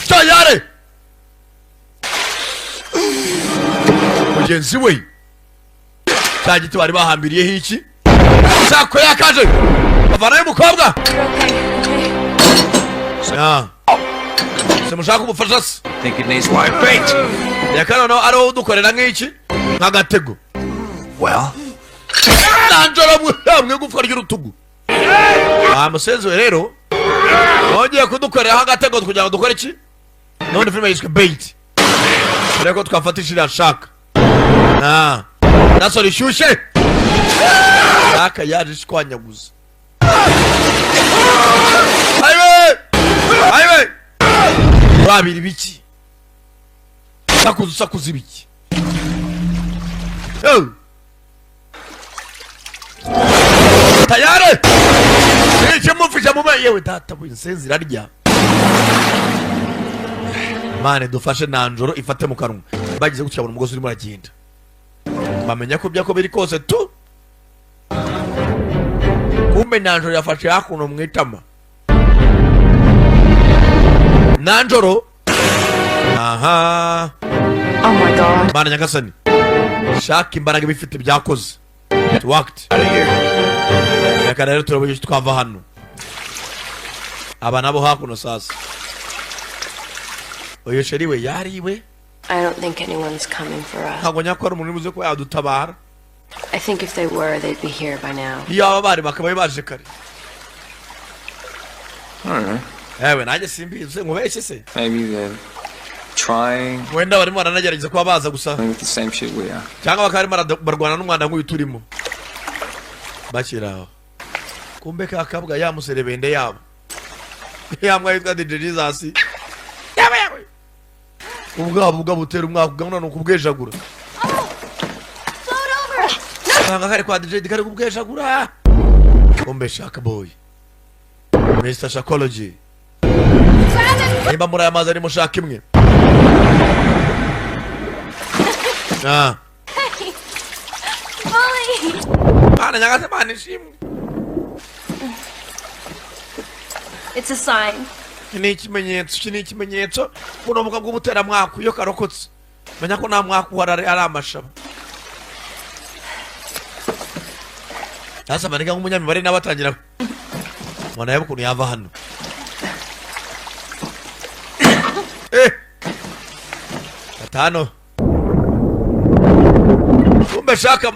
tayare mugenzi we cya giti bari bahambiriyeho iki sako yakaje bavanayo umukobwa. Ah. Se mushaka ubufasha se? Think it needs live bait. Reka noneho ari wowe udukorera nk'iki nk'agatego. Well, Nanjoro mu igufwa ry'urutugu wa musenzi we. Rero wongeye kudukoreraho agatego kugira ngo dukore iki? None filime yiswe Bait. Turebe ko twafatisha iriya shark. Ah, naso rishyushye, shark yaje ishwanyaguza. Ayiwe, ayiwe, urabira ibiki? Sakuza, usakuza ibiki? Yo! Tayari ikimufisha mu yewe data we, insenzi irarya. Mane dufashe nanjoro ifate mu kanwa. Bagize gutya babona umugozi urimo uragenda, bamenya ko byako biri kose tu. Kumbe nanjoro yafashe hakuno mu itama. Nanjoro aha. Oh my God. Mana nyagasani, shaka imbaraga ibifite byakoze. It worked. Reka rero turebe uburyo twava hano. Aba nabo hakuno sasa, uyu chéri we yariwe. I don't think anyone's coming for us. Ntabwo nyakora umuntu uri buze kuba yadutabara. I think if they were, they'd be here by now. Iyo aba bari bakaba baje kare. I don't know. Ewe, nanjye simbizi, nkubeshye se? Maybe they're trying Wenda barimo baranagerageza kuba baza gusa with the same shit we are. cyangwa bakaba barimo barwana n'umwanda nk'uyu turimo. Bakiri aho, kumbe ka kabwa ya muserebende yabo yamwa yitwa DJ Jesus, yaba yawe ubwabo ubwa butera umwaka ugabona ni ukubwejagura. Usanga kari kwa DJ kari kubwejagura. Kumbe Shaka Boy, Mr Shakology, nimba muri aya mazi arimo shaka imwe. Ah. Molly! Mana nyagase, Mana ishimwe. It's a sign. Iki ni ikimenyetso, iki ni ikimenyetso. Buno bwa bw'ubuteramwaka iyo karokotse, menya ko nta mwaka uhari, ari amashaba. Sasa maniga nk'umunyamibare nawe atangira mbona yareba ukuntu yava hano. Gatanu, kumbe shaka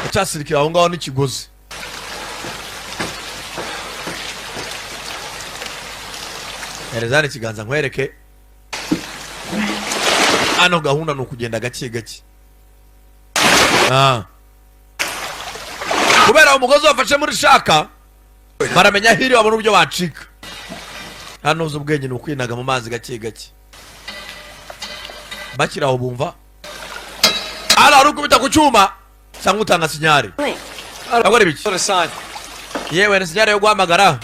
acyasirikira aho ngaho n'ikigozi. Herezani ikiganza nkwereke. Hano gahunda ni ukugenda gake gake. Ah. Kubera umugozi wafashe muri shark, baramenya hiri babona uburyo bacika. Hano uzi ubwenge ni ukwinaga mu mazi gake gake. Bakiri aho bumva hano hari ukubita ku cyuma cyangwa utanga signal. Arakora ibiki? Yewe, ni signal yo guhamagara.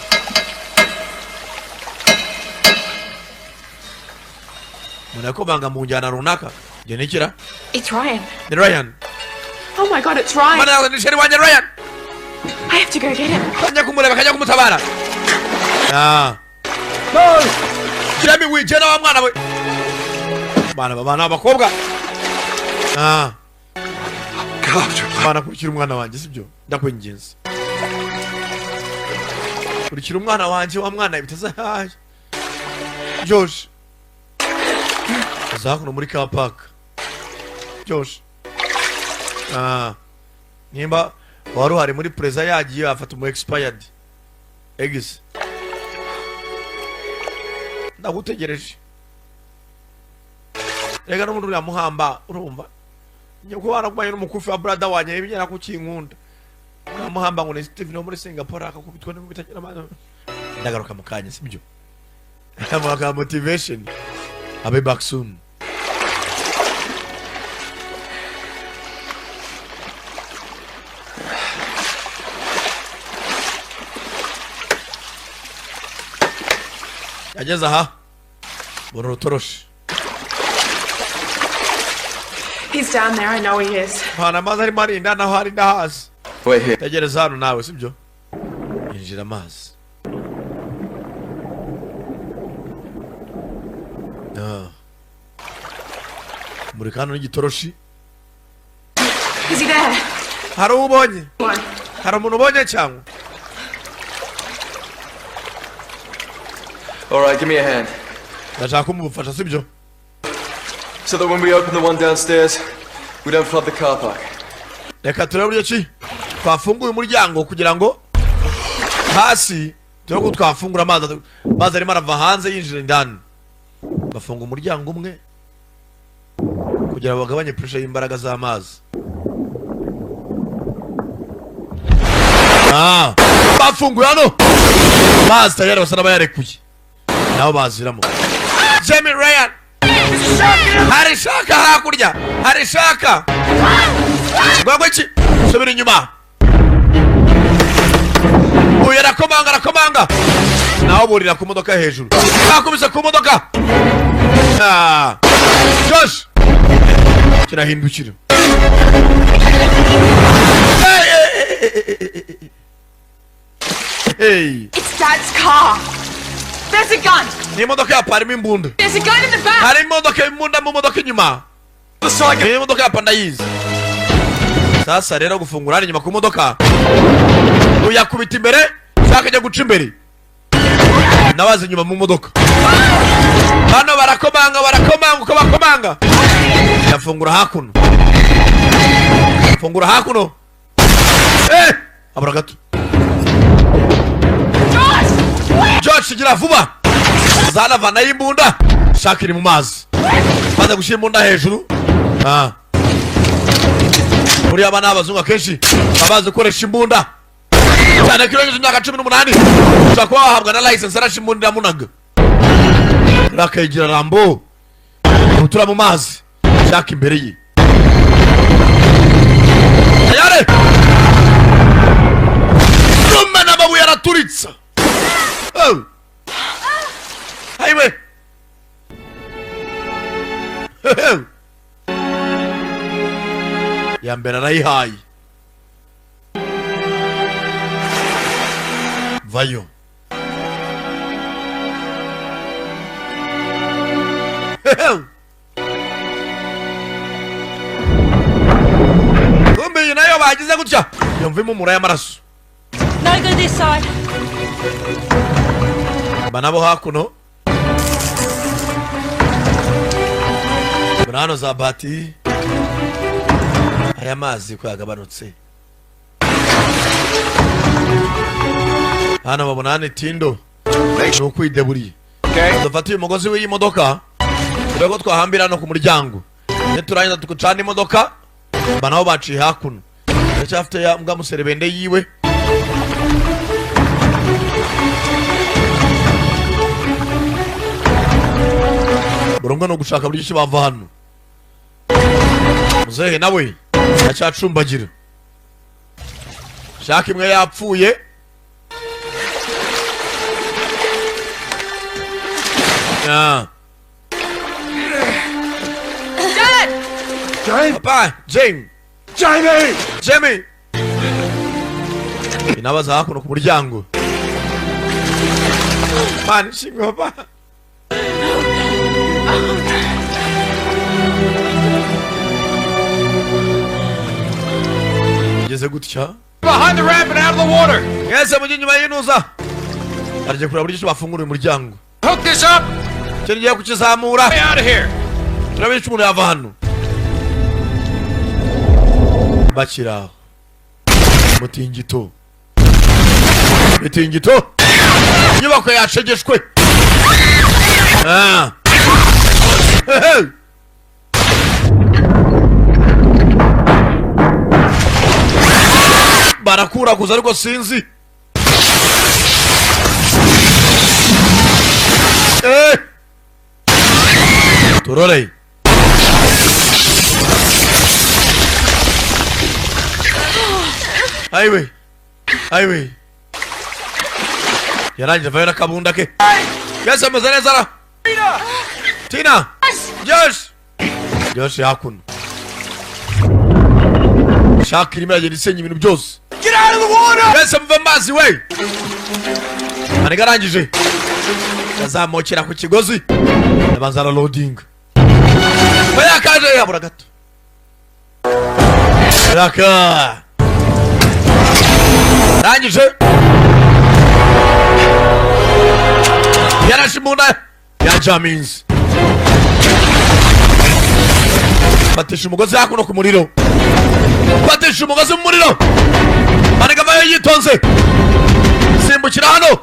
Umuntu yakomanga mu njyana runaka. Njye nikira. It's Ryan. Ni Ryan. Oh my God, it's Ryan. Mana yawe, ni chéri wanjye Ryan. I have to go get him. Kajya kumureba, kajya kumutabara. Ah. Jeremy, wijena wa mwana we. Bana bana abakobwa. Ah. Bana, kurikira umwana wanjye, sibyo? Ndakwinginze. Kurikira umwana wanjye wa mwana bitaza. Josh. Zakuno muri car park. Josh. Ah. Nimba wari uhari muri preza yagiye afata umu expired. Eggs. Ndagutegereje. Rega n'ubundi uriya muhamba urumva. Nyoko waragumanye n'umukufi wa brother wanjye ibigera ku kinkunda. Uriya muhamba ngo ni Steven wo muri Singapore akakubitwa n'ibitagira amazi. Ndagaruka mu kanya, sibyo? Mwaka motivation. I'll be back soon. Yageze aha mbona urutoroshi. He's down there. I know he is. Mpana amazi arimo arinda naho ari ndahazi. Wait here. Tegereza hano nawe, sibyo? Yinjira amazi. Ah. Murika hano n'igitoroshi. Is he there? Hari uwo ubonye? One. Hari umuntu ubonye cyangwa? All right, give me a hand. Ndashaka kumufasha, sibyo? So that when we open the one downstairs, we don't flood the car park. Reka turebe uburyo ki twafunguye umuryango kugira ngo hasi turebe ko twafungura amazi. Amazi arimo arava hanze yinjira indani. Bafunga umuryango umwe. Kugira ngo bagabanye pressure y'imbaraga z'amazi. Ah, bafunguye hano mazi tayari, basa n'abayarekuye, nabo baziramo. Jamie Ryan, hari shark hakurya, hari shark. Rwego iki? Subira inyuma. Uyu arakomanga, arakomanga, nawe burira ku modoka hejuru, bakubise ku modoka. Ah, Josh kirahindukira. Hey, hey, hey, hey, hey, hey, hey. It's Dad's car. There's a gun. Ni imodoka ya harimo imbunda. There's a gun in the back. Hari imodoka, imbunda mu modoka inyuma. Ni imodoka ya pandayizi. Sasa rero gufungura hano inyuma ku modoka, uyakubita imbere, shaka ajya guca imbere, nabaza inyuma mu modoka. Hano barakomanga, barakomanga, uko bakomanga yafungura hakuno, fungura hakuno. Eh, abura gato. Josh, gira vuba, zanavanayo imbunda. Shaka iri mu mazi, maze gushyira imbunda hejuru. Ah. Buriya aba ni abazungu, akenshi baba bazi gukoresha imbunda cyane ko iyo urengeje imyaka 18 ushobora kuba wahabwa na license. Arashe imbunda iramunaga, rakayigira Rambo utura mu mazi. Shaka imbere ye tayari, rumena amabuye araturitsa. Oh. Ayiwe, ya mbere arayihaye, vayo. Kumbe iyi nayo bagize gutya, yumva impumuro y'amaraso. No good this side. Ba nabo hakuno muri hano za bati, aya mazi ko yagabanutse. Hano babona hano itindo ni ukwideburiye. Dufate uyu mugozi w'iyi modoka, turebe ko twahambira hano ku muryango, niturangiza tugucana imodoka. Ba nabo baciye hakuno, ndacyafite ya mbwa muserebende yiwe. Buri umwe ni ugushaka buryo ki bava hano. Muzehe nawe aracyacumbagira, shaka imwe yapfuye. Ah. Dad! Papa, Jamie. Jamie! Jamie! Inabaza hakuno ku muryango. Mana ishimwe, papa. Ngeze gutya. Behind the ramp and out of the water! Mwese mujye inyuma y'inuza. Aragiye kureba buryo ki bafungura uyu muryango. Hook this up! Icyo ngiye kukizamura. Way out of here! Turabona icyo umuntu yava hano. Bakiri aho. Mutingito. Mitingito. Inyubako yashegeshwe. Ah. Hey, hey. Barakuraguza ariko sinzi. Eh. Turore. Ayiwe. Ayiwe. Yarangije avayo n'akabunda ke. Yesu, ameze neza ra. Tina. Josh. Josh hakuno. Shaka irimo iragenda isenya ibintu byose. Get out of the water! Yesu, muve mu mazi we. Maniga arangije. Yazamukira ku kigozi. Abanza araloadinga. We yakaje yabura gato. Raka. Arangije. Yarashe imbunda ya jaminzi. Batisha umugozi hakuno ku muriro. Batisha umugozi mu muriro. Maniga avayo yitonze. Simbukira hano.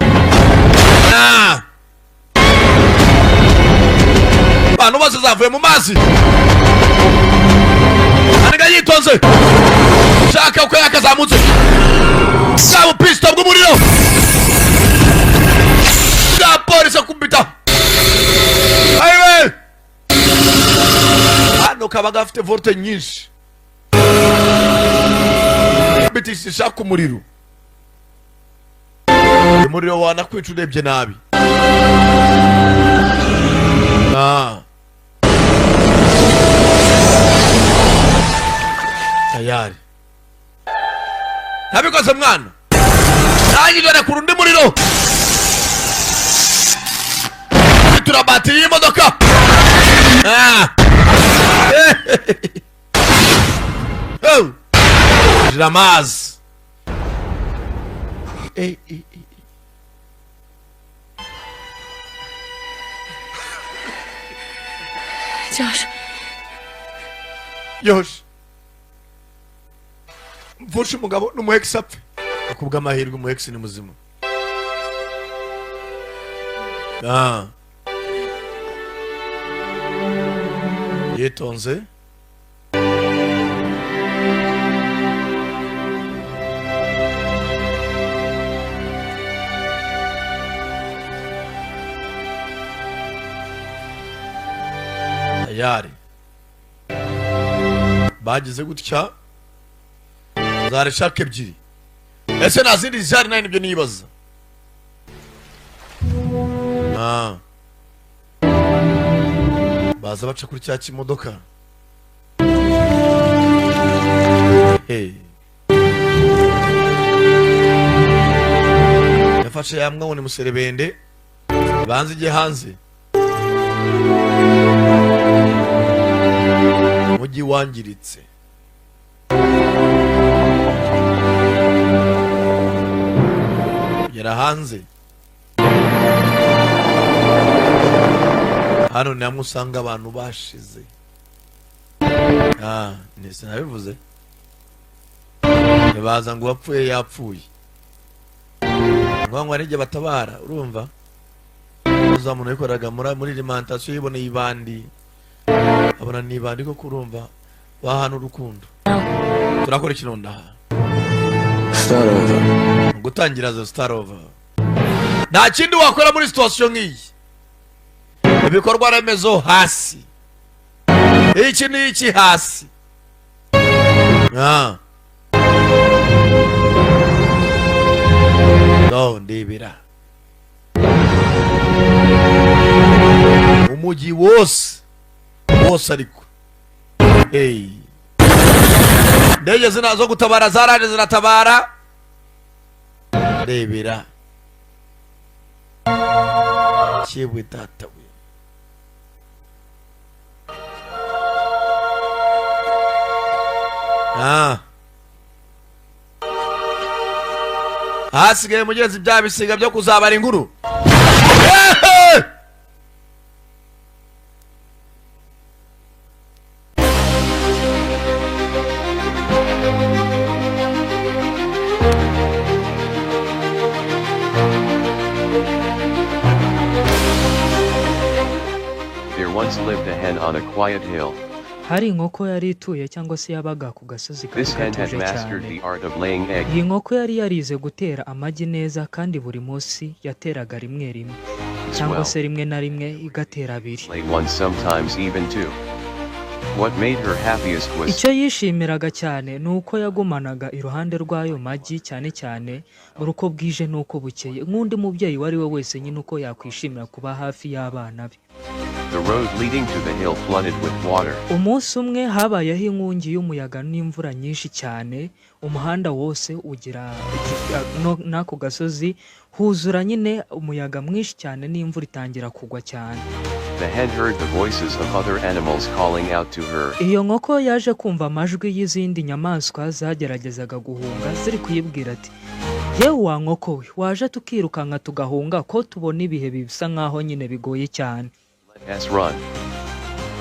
Ah. Abantu bose zavuye mu mazi. Aniga yitonze, shaka uko yakazamutse bwa bupisito bw'umuriro bwa polisi akubita. Ayiwe, hano kaba gafite volt nyinshi, bitishisha ku muriro. Umuriro wanakwica urebye nabi. Ah. Tayari ntabikoze mwana, rangije arekura undi muriro, bitura batiri y'imodoka. Ah. Oh. Jira amazi. Eh, eh, eh. Josh, Yosh, mvushe umugabo n'umu ex apfe. Kubw'amahirwe umu ex ni muzima. Ah. Yitonze tayari bagize gutya, zari shark ebyiri. Ese nta zindi zihari? Nayo nibyo nibaza. Ah. Baza baca kuri cya kimodoka. Hey. Yafashe ya mbwa ngo ni muserebende, banze ijye hanze. Umujyi wangiritse. Kugera hanze hano ni hamwe usanga abantu bashize. Ah, ni sinabivuze, ntibaza ngo uwapfuye yapfuye, ngo ngo nijye batabara. Urumva uza muntu yikoraga muri alimentation, yiboneye ibandi, abona ni ibandi ko kurumva bahana urukundo. Turakora ikinonda. Start over. Gutangira zo, start over. Nta kindi wakora muri situation nk'iyi. Ibikorwa remezo hasi, iki n'iki hasi. Ah. No, ndibira umujyi wose wose ariko. Hey. Indege zina zo gutabara zaraje, ziratabara. Rebera cyewe data we. Ah. Hasigaye mugenzi bya bisiga byo kuzabara inkuru. Hey! There once lived a hen on a quiet hill. Hari inkoko yari ituye cyangwa se yabaga ku gasozi kari This hen had gatuje mastered cyane. the art of laying eggs. Iyi nkoko yari yarize gutera amagi neza, kandi buri munsi yateraga rimwe rimwe cyangwa well. se rimwe na rimwe igatera abiri. Lay one, sometimes even two. What made her happiest was Icyo yishimiraga cyane ni uko yagumanaga iruhande rw'ayo magi, cyane cyane buri uko bwije n'uko bukeye, nk'undi mubyeyi uwo ari we wese nyine uko yakwishimira kuba hafi y'abana be. the road leading to the hill flooded with water. Umunsi umwe habayeho inkongi y'umuyaga n'imvura nyinshi cyane, umuhanda wose ugira n'ako gasozi huzura nyine umuyaga mwinshi cyane n'imvura itangira kugwa cyane. The hen heard the voices of other animals calling out to her. Iyo nkoko yaje kumva amajwi y'izindi nyamaswa zageragezaga guhunga, ziri kuyibwira ati: "Yewe wa nkoko we, waje tukirukanka tugahunga, ko tubona ibihe bisa nkaho nyine bigoye cyane." Let us run.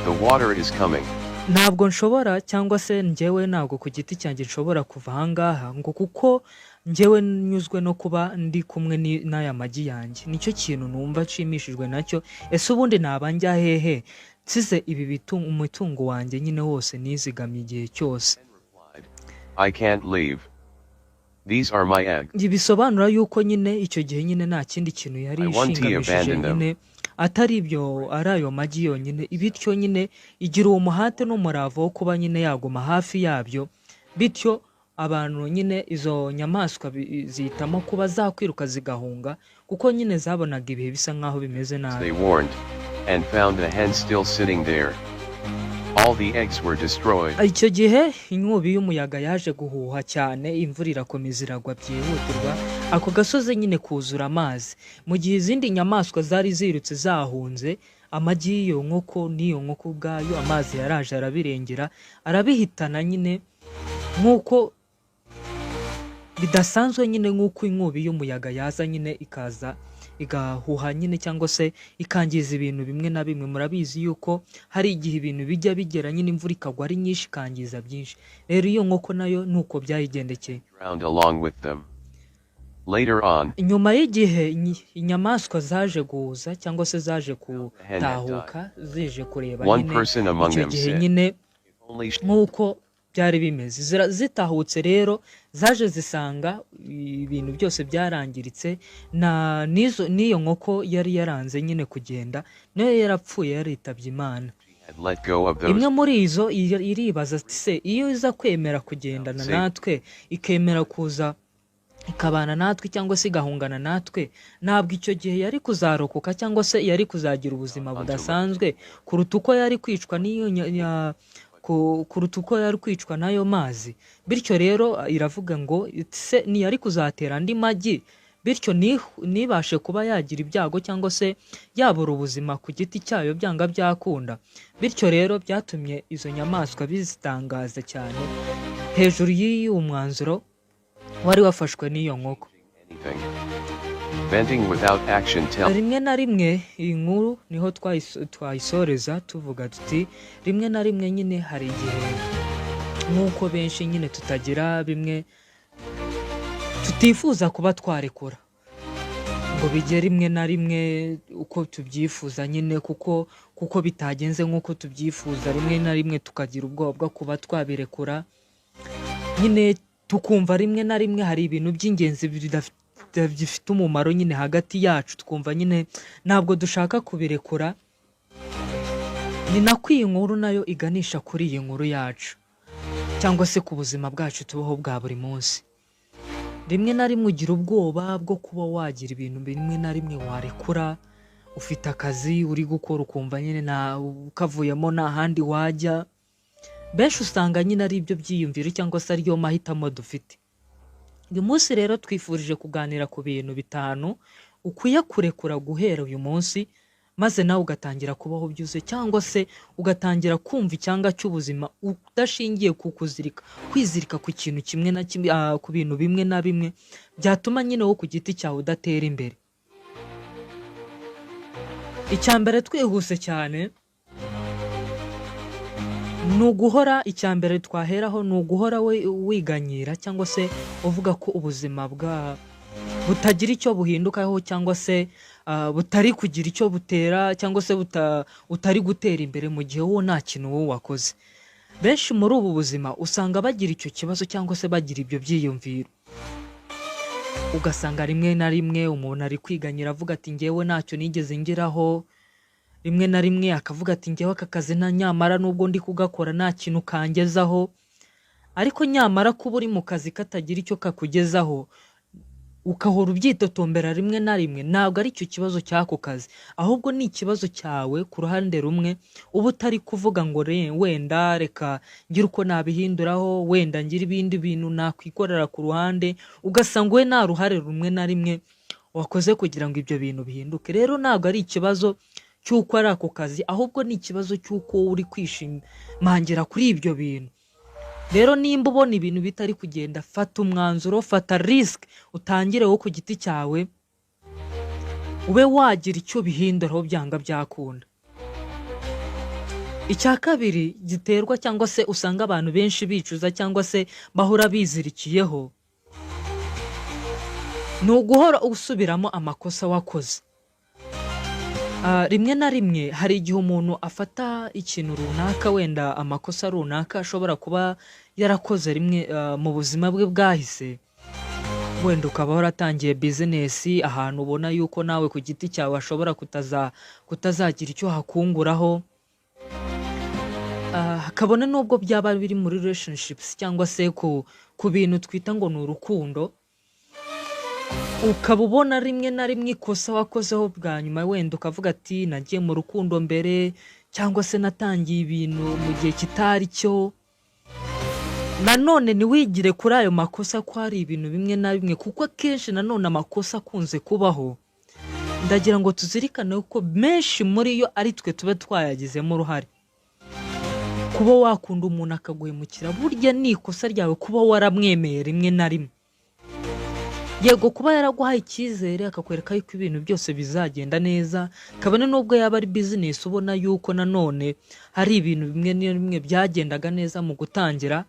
The water is coming. Ntabwo nshobora, cyangwa se njyewe ntabwo ku giti cyanjye nshobora kuva ahangaha, ngo kuko njyewe nyuzwe no kuba ndi kumwe n'aya magi yanjye, nicyo kintu numva nshimishijwe nacyo. Ese ubundi naba njya hehe? Nsize ibi umutungo wanjye nyine wose nizigamye igihe cyose. I can't leave. These are my eggs. Ibi bisobanura yuko nyine icyo gihe nyine nta kindi kintu yari I want to ishingamishije abandon them. nyine atari ibyo, ari ayo magi yonyine. Bityo nyine igira uwo muhate n'umurava wo kuba nyine yaguma hafi yabyo. Bityo abantu nyine, izo nyamaswa zihitamo kuba zakwiruka zigahunga, kuko nyine zabonaga ibihe bisa nk'aho bimeze nabi. They warned, and found the hen still sitting there. All the eggs were destroyed. Icyo gihe inkubi y'umuyaga yaje guhuha cyane, imvura irakomeza iragwa byihutirwa, ako gasozi nyine kuzura amazi. Mu gihe izindi nyamaswa zari zirutse zahunze, amagi y'iyo nkoko n'iyo nkoko ubwayo, amazi yaraje arabirengera, arabihitana nyine, nk'uko bidasanzwe nyine, nk'uko inkubi y'umuyaga yaza nyine ikaza igahuha nyine cyangwa se ikangiza ibintu bimwe na bimwe. Murabizi yuko hari igihe ibintu bijya bigera nyine, imvura ikagwa ari nyinshi, ikangiza byinshi. Rero iyo nkoko nayo ni uko byayigendekeye. Drowned along with them. Later on, Nyuma y'igihe inyamaswa zaje guhuza cyangwa se zaje gutahuka, zije kureba one nyine person among icyo them gihe said, nyine only nk'uko byari bimeze. Zitahutse rero, zaje zisanga ibintu byose byarangiritse, na n'izo n'iyo nkoko yari yaranze nyine kugenda nayo yarapfuye, yaritabye Imana. had let go of those Imwe muri izo iribaza ati: "Se iyo iza kwemera kugendana natwe, ikemera kuza ikabana natwe cyangwa se igahungana natwe, ntabwo icyo gihe yari kuzarokoka cyangwa se yari kuzagira ubuzima budasanzwe kuruta uko yari kwicwa n'iyo kuruta uko yari kwicwa n'ayo mazi?" Bityo rero iravuga ngo: "Se ntiyari kuzatera andi magi, bityo ntibashe kuba yagira ibyago cyangwa se yabura ubuzima ku giti cyayo byanga byakunda?" Bityo rero byatumye izo nyamaswa bizitangaza cyane hejuru y'uyu mwanzuro wari wafashwe n'iyo nkoko. anything. Venting without action tell Rimwe na rimwe iyi nkuru niho twayisoreza tuvuga tuti: rimwe na rimwe nyine hari igihe, nk'uko benshi nyine tutagira bimwe tutifuza kuba twarekura ngo bijye rimwe na rimwe uko tubyifuza nyine, kuko bitagenze nk'uko tubyifuza, rimwe na rimwe tukagira ubwoba bwo kuba twabirekura nyine, tukumva rimwe na rimwe hari ibintu by'ingenzi bifite umumaro nyine hagati yacu, twumva nyine ntabwo dushaka kubirekura. Ni nako iyi nkuru nayo iganisha kuri iyi nkuru yacu cyangwa se ku buzima bwacu tubaho bwa buri munsi. Rimwe na rimwe ugira ubwoba bwo kuba wagira ibintu bimwe na rimwe warekura. Ufite akazi uri gukora, ukumva nyine nta ukavuyemo nta handi wajya. Benshi usanga nyine ari ibyo byiyumviro cyangwa se ariyo mahitamo dufite. Uyu munsi rero twifurije kuganira ku bintu bitanu ukwiye kurekura guhera uyu munsi, maze nawe ugatangira kubaho byuzuye cyangwa se ugatangira kumva icyanga cy'ubuzima udashingiye ku kuzirika, kwizirika ku kintu kimwe na kimwe, ku bintu bimwe na bimwe byatuma nyine wowe ku giti cyawe udatera imbere. Icya mbere, twihuse cyane, ni uguhora, icya mbere twaheraho ni uguhora we wiganyira cyangwa se uvuga ko ubuzima bwa butagira icyo buhindukaho cyangwa se butari kugira icyo butera cyangwa se utari gutera imbere mu gihe wowe nta kintu wowe wakoze. Benshi muri ubu buzima usanga bagira icyo kibazo cyangwa se bagira ibyo byiyumviro, ugasanga rimwe na rimwe umuntu ari kwiganyira avuga ati: "Ngewe ntacyo nigeze ngeraho." Rimwe na rimwe akavuga ati: "Ngewe aka kazi na nyamara nubwo ndi kugakora nta kintu kangezaho." Ariko nyamara kuba uri mu kazi katagira icyo kakugezaho, ukahora ubyitotombera rimwe na rimwe, ntabwo ari cyo kibazo cy'ako kazi, ahubwo ni ikibazo cyawe ku ruhande rumwe uba utari kuvuga ngo wenda reka ngire uko nabihinduraho, wenda ngire ibindi bintu nakwikorera ku ruhande. Ugasanga we nta ruhare rumwe na rimwe wakoze kugira ngo ibyo bintu bihinduke. Rero ntabwo ari ikibazo cy'uko ari ako kazi, ahubwo ni ikibazo cy'uko wowe uri kwishimangira kuri ibyo bintu. Rero nimba ubona ibintu bitari kugenda, fata umwanzuro, fata risk, utangire wowe ku giti cyawe ube wagira icyo bihinduraho byanga byakunda. Icya kabiri giterwa cyangwa se usanga abantu benshi bicuza cyangwa se bahora bizirikiyeho ni uguhora usubiramo amakosa wakoze. Rimwe na rimwe hari igihe umuntu afata ikintu runaka, wenda amakosa runaka ashobora kuba yarakoze rimwe mu buzima bwe bwahise, wenda ukaba waratangiye bizinesi ahantu ubona yuko nawe ku giti cyawe ashobora kutazagira icyo hakunguraho, kabone n'ubwo byaba biri muri relationships cyangwa se ku bintu twita ngo ni urukundo, ukaba ubona rimwe na rimwe ikosa wakozeho bwa nyuma, wenda ukavuga ati nagiye mu rukundo mbere, cyangwa se natangiye ibintu mu gihe kitari cyo. Nanone ntiwigire kuri ayo makosa ko hari ibintu bimwe na bimwe, kuko akenshi nanone amakosa akunze kubaho, ndagira ngo tuzirikane ko menshi muri yo ari twe tuba twayagizemo uruhare. Kuba wakunda umuntu akaguhemukira burya ni ikosa ryawe kuba waramwemeye rimwe na rimwe. Yego kuba yaraguhaye icyizere akakwereka yuko ibintu byose bizagenda neza, kabone n'ubwo yaba ari bizinesi ubona yuko nanone hari ibintu bimwe na bimwe byagendaga neza mu gutangira,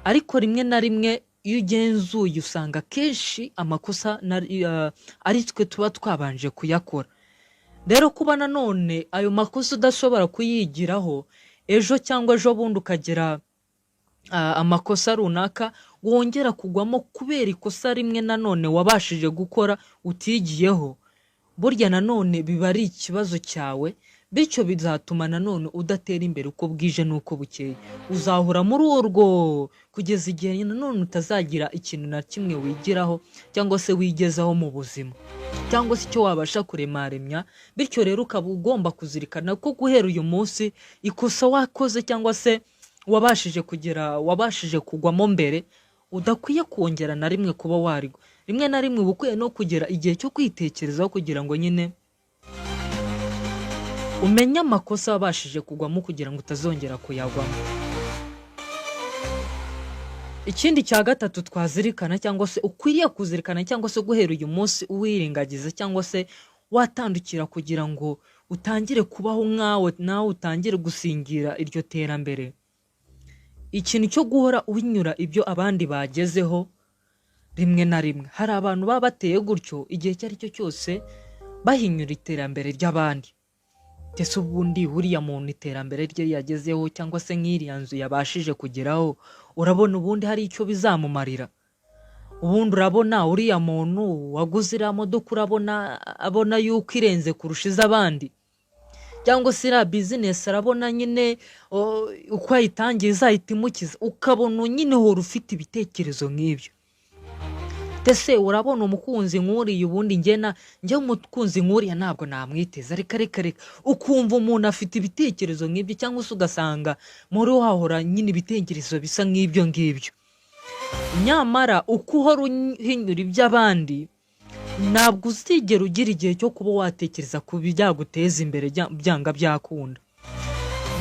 ariko rimwe na rimwe iyo ugenzuye usanga kenshi amakosa ari twe tuba twabanje kuyakora. Rero kuba nanone ayo makosa udashobora kuyigiraho ejo cyangwa ejo bundi ukagira amakosa runaka wongera kugwamo kubera ikosa rimwe nanone wabashije gukora utigiyeho, burya nanone biba ari ikibazo cyawe, bityo bizatuma nanone udatera imbere uko bwije n'uko bukeye. Uzahora muri urwo kugeza igihe nanone utazagira ikintu na kimwe wigiraho cyangwa se wigezaho mu buzima, cyangwa se icyo wabasha kuremaremya. Bityo rero ukaba ugomba kuzirikana ko guhera uyu munsi ikosa wakoze cyangwa se wabashije kugera, wabashije kugwamo mbere, udakwiye kongera na rimwe kuba warigwa. Rimwe na rimwe uba ukwiye no kugera igihe cyo kwitekerezaho kugira ngo nyine umenye amakosa wabashije kugwamo kugira ngo utazongera kuyagwamo. Ikindi cya gatatu twazirikana cyangwa se ukwiriye kuzirikana cyangwa se guhera uyu munsi uwirengagiza cyangwa se watandukira kugira ngo utangire kubaho nkawe, nawe utangire gusingira iryo terambere, ikintu cyo guhora unyura ibyo abandi bagezeho. Rimwe na rimwe hari abantu baba bateye gutyo, igihe icyo ari cyo cyose bahinyura iterambere ry'abandi. Ese ubundi buriya muntu iterambere rye yagezeho cyangwa se nk'iriya nzu yabashije kugeraho, urabona ubundi hari icyo bizamumarira? Ubundi urabona uriya muntu waguze iriya modoka, urabona abona yuko irenze kurusha iz'abandi? Cyangwa se iriya bizinesi arabona nyine uko ayitangiye izahita imukiza? Ukabona nyine uhora ufite ibitekerezo nk'ibyo. Ese urabona umukunzi nk'uriya, ubundi njye umukunzi nk'uriya ntabwo namwiteza, reka reka reka. Ukumva umuntu afite ibitekerezo nk'ibyo, cyangwa se ugasanga muri wahora nyine ibitekerezo bisa nk'ibyo ngibyo. Nyamara uko uhora uhinyura iby'abandi, ntabwo uzigera ugira igihe cyo kuba watekereza ku byaguteza imbere byanga byakunda.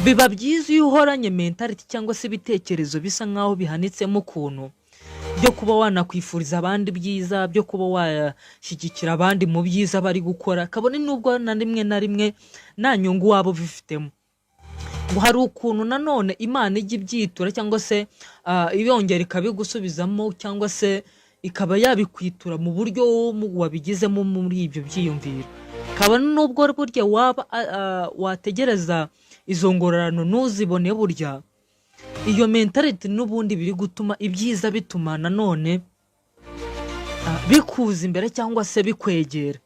Biba byiza iyo uhoranye mentality cyangwa se ibitekerezo bisa nk'aho bihanitsemo ukuntu byo kuba wanakwifuriza abandi byiza, byo kuba washyigikira abandi mu byiza bari gukora, kabone n'ubwo na rimwe na rimwe nta nyungu waba ubifitemo. Ngo hari ukuntu nanone Imana ijya ibyitura cyangwa se ibongera ikabigusubizamo, cyangwa se ikaba yabikwitura mu buryo wabigizemo muri ibyo byiyumviro. Kabone n'ubwo burya waba wategereza izo ngororano ntuzibone, burya iyo mentality n'ubundi biri gutuma ibyiza bituma nanone bikuza imbere cyangwa se bikwegera.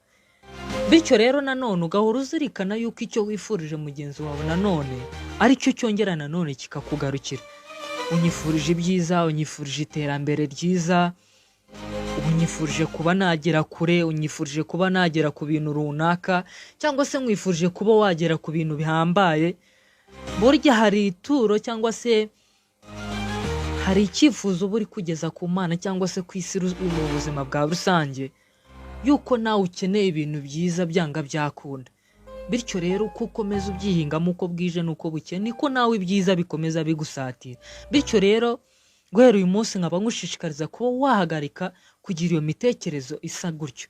Bityo rero nanone ugahora uzirikana yuko icyo wifurije mugenzi wawe nanone aricyo cyongera nanone kikakugarukira. Unyifurije ibyiza, unyifurije iterambere ryiza, unyifurije kuba nagera kure, unyifurije kuba nagera ku bintu runaka, cyangwa se nkwifurije kuba wagera ku bintu bihambaye. Burya hari ituro cyangwa se hari icyifuzo uba uri kugeza ku Mana cyangwa se ku isi mu buzima bwa rusange, yuko nawe ukeneye ibintu byiza byanga byakunda. Bityo rero uko ukomeza ubyihingamo uko bwije n'uko bukeye, niko nawe ibyiza bikomeza bigusatira. Bityo rero guhera uyu munsi nkaba ngushishikariza kuba wahagarika kugira iyo mitekerezo isa gutyo.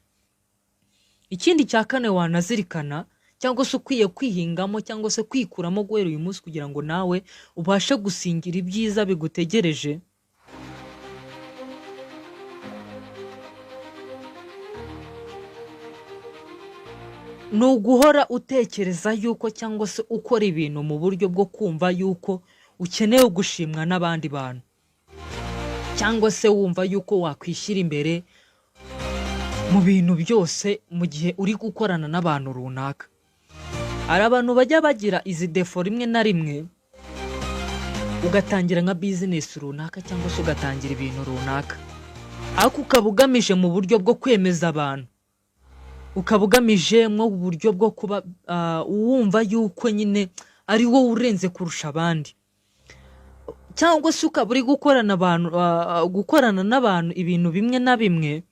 Ikindi cya kane wanazirikana cyangwa se ukwiye kwihingamo cyangwa se kwikuramo guhera uyu munsi kugira ngo nawe ubashe gusingira ibyiza bigutegereje, Ni uguhora utekereza yuko, cyangwa se ukora ibintu mu buryo bwo kumva yuko ukeneye gushimwa n'abandi bantu, cyangwa se wumva yuko wakwishyira imbere mu bintu byose mu gihe uri gukorana n'abantu runaka. Hari abantu bajya bagira izi défaut rimwe na rimwe, ugatangira nka business runaka cyangwa se ugatangira ibintu runaka, ariko ukaba ugamije mu buryo bwo kwemeza abantu, ukaba ugamije mu buryo bwo kuba wumva yuko nyine ari wowe urenze kurusha abandi, cyangwa se ukaba uri gukorana n'abantu ibintu bimwe na bimwe,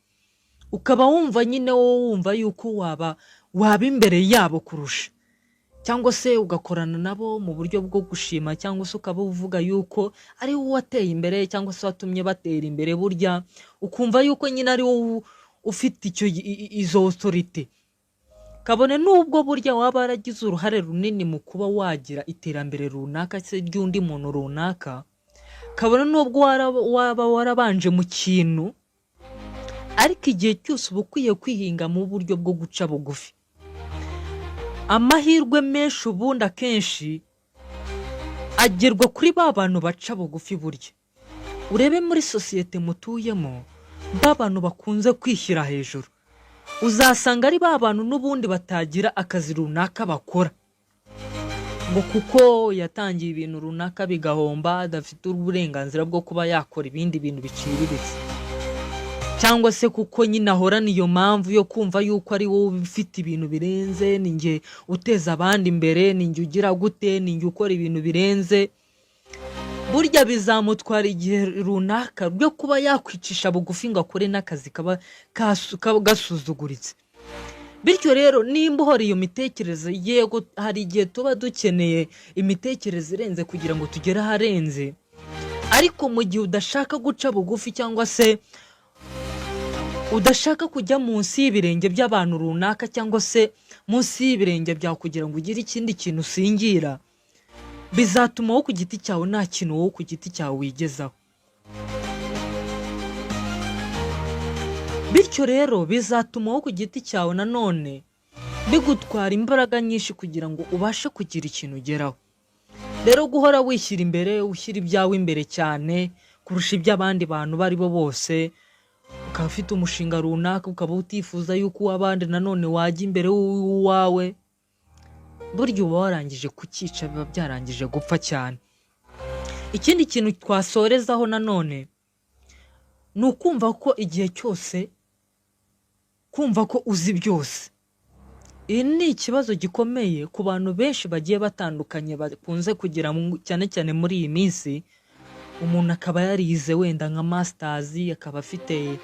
ukaba wumva nyine wowe wumva yuko waba imbere yabo kurusha, cyangwa se ugakorana nabo mu buryo bwo gushima, cyangwa se ukaba uvuga yuko ari wowe wateye imbere cyangwa se watumye batera imbere. Burya ukumva yuko nyine ari wowe ufite icyo izo autorité, kabone n'ubwo burya waba waragize uruhare runini mu kuba wagira iterambere runaka se ry'undi muntu runaka, kabone n'ubwo waba warabanje mu kintu, ariko igihe cyose uba ukwiye kwihinga mu buryo bwo guca bugufi. Amahirwe menshi ubundi akenshi agerwa kuri ba bantu baca bugufi. Burya urebe muri sosiyete mutuyemo, ba bantu bakunze kwishyira hejuru, uzasanga ari ba bantu n'ubundi batagira akazi runaka bakora, ngo kuko yatangiye ibintu runaka bigahomba, adafite uburenganzira bwo kuba yakora ibindi bintu biciriritse, cyangwa se kuko nyine ahorana iyo mpamvu yo kumva yuko ari wowe ufite ibintu birenze, ni njye uteza abandi imbere, ni njye ugira gute, ni njye ukora ibintu birenze. Burya bizamutwara igihe runaka byo kuba yakwicisha bugufi ngo akore n'akazi kaba gasuzuguritse. Bityo rero, nimba uhora iyo mitekerereze, yego hari igihe tuba dukeneye imitekerereze irenze kugira ngo tugere aharenze, ariko mu gihe udashaka guca bugufi cyangwa se udashaka kujya munsi y'ibirenge by'abantu runaka, cyangwa se munsi y'ibirenge byawe kugira ngo ugire ikindi kintu usingira, bizatuma wowe ku giti cyawe nta kintu wowe ku giti cyawe wigezaho. Bityo rero bizatuma wowe ku giti cyawe nanone bigutwara imbaraga nyinshi kugira ngo ubashe kugira ikintu ugeraho. Rero guhora wishyira imbere, ushyira ibyawe imbere cyane kurusha iby'abandi bantu abo ari bo bose, ukaba ufite umushinga runaka ukaba utifuza yuko uw'abandi nanone wajya imbere w'uwawe, burya uba warangije kucyica, biba byarangije gupfa cyane. Ikindi kintu twasorezaho nanone ni ukumva ko igihe cyose kumva ko uzi byose. Iyi ni ikibazo gikomeye ku bantu benshi bagiye batandukanye bakunze kugira cyane cyane muri iyi minsi, umuntu akaba yarize wenda nka masters, akaba afite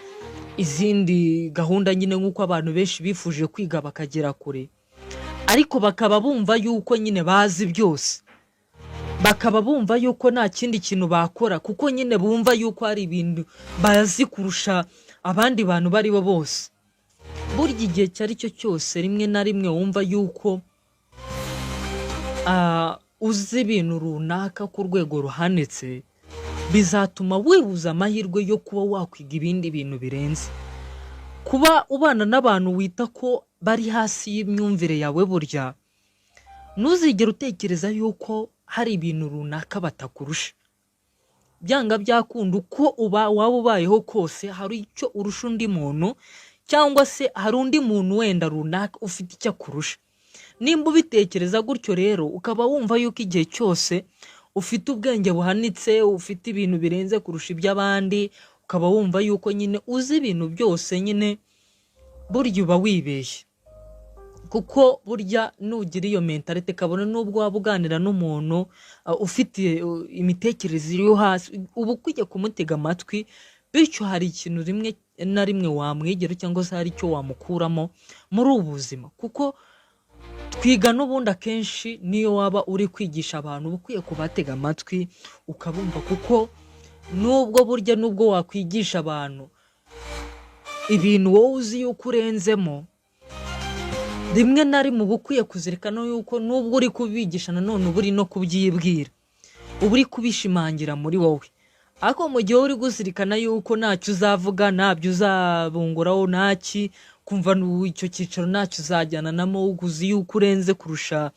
izindi gahunda nyine nk'uko abantu benshi bifuje kwiga bakagera kure, ariko bakaba bumva yuko nyine bazi byose, bakaba bumva yuko nta kindi kintu bakora kuko nyine bumva yuko hari ibintu bazi kurusha abandi bantu bari bo bose. Burya igihe icyo ari cyo cyose rimwe na rimwe wumva yuko uzi ibintu runaka ku rwego ruhanitse, bizatuma wibuza amahirwe yo kuba wakwiga ibindi bintu birenze. Kuba ubana n'abantu wita ko bari hasi y'imyumvire yawe, burya ntuzigere utekereza yuko hari ibintu runaka batakurusha. Byanga byakunda, uko uba waba ubayeho kose, hari icyo urusha undi muntu, cyangwa se hari undi muntu wenda runaka ufite icyo akurusha. Nimba ubitekereza gutyo rero, ukaba wumva yuko igihe cyose ufite ubwenge buhanitse, ufite ibintu birenze kurusha iby'abandi, ukaba wumva yuko nyine uzi ibintu byose nyine, burya uba wibeshye. Kuko burya nugira iyo mentalité, kabone n'ubwo waba uganira n'umuntu ufite imitekerereze iri hasi, uba ukwiye kumutega amatwi. Bityo hari ikintu rimwe na rimwe wamwegera, cyangwa se hari icyo wamukuramo muri ubu buzima, kuko twiga n'ubundi akenshi niyo waba uri kwigisha abantu, uba ukwiye kubatega amatwi ukabumva, kuko nubwo burya nubwo wakwigisha abantu ibintu wowe uzi yuko urenzemo, rimwe na rimwe uba ukwiye kuzirikana yuko nubwo uri kubigisha nanone uba uri no kubyibwira, uba uri kubishimangira muri wowe. Ariko mu gihe uri kuzirikana yuko ntacyo uzavuga, ntabyo uzabunguraho, ntaki, Kumva icyo cyicaro ntacyo uzajyananamo, uzi yuko urenze kurusha,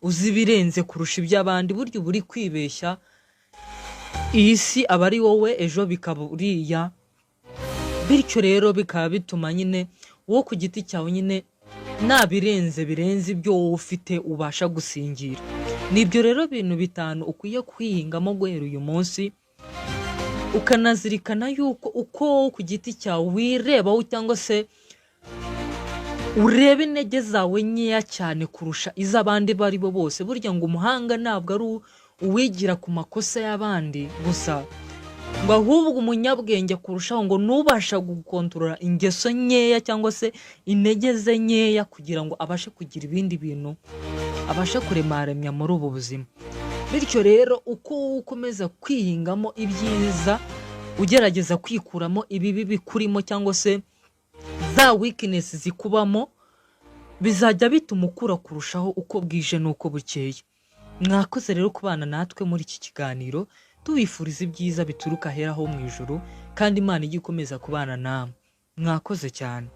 uzi ibirenze kurusha iby'abandi. Burya uba uri kwibeshya. Iyi si aba ari wowe, ejo bikaba uriya. Bityo rero bikaba bituma nyine wowe ku giti cyawe nyine nta birenze birenze ibyo wowe ufite ubasha gusingira. Ni ibyo rero bintu bitanu ukwiye kwihingamo guhera uyu munsi, ukanazirikana yuko uko wowe ku giti cyawe wirebaho cyangwa se ureba intege zawe nkeya cyane kurusha iz'abandi abo ari bo bose. Burya ngo umuhanga ntabwo ari uwigira ku makosa y'abandi gusa, ngo ahubwo umunyabwenge kurushaho ngo nubasha gukontorora ingeso nkeya cyangwa se intege ze nkeya, kugira ngo abashe kugira ibindi bintu abashe kuremaremya muri ubu buzima. Bityo rero uko wowe ukomeza kwihingamo ibyiza, ugerageza kwikuramo ibibi bikurimo cyangwa se za weakness zikubamo, bizajya bituma ukura kurushaho uko bwije n'uko bukeye. Mwakoze rero kubana natwe muri iki kiganiro, tubifuriza ibyiza bituruka ahera ho mu ijuru, kandi Imana ijye ikomeza kubana namwe. Mwakoze cyane.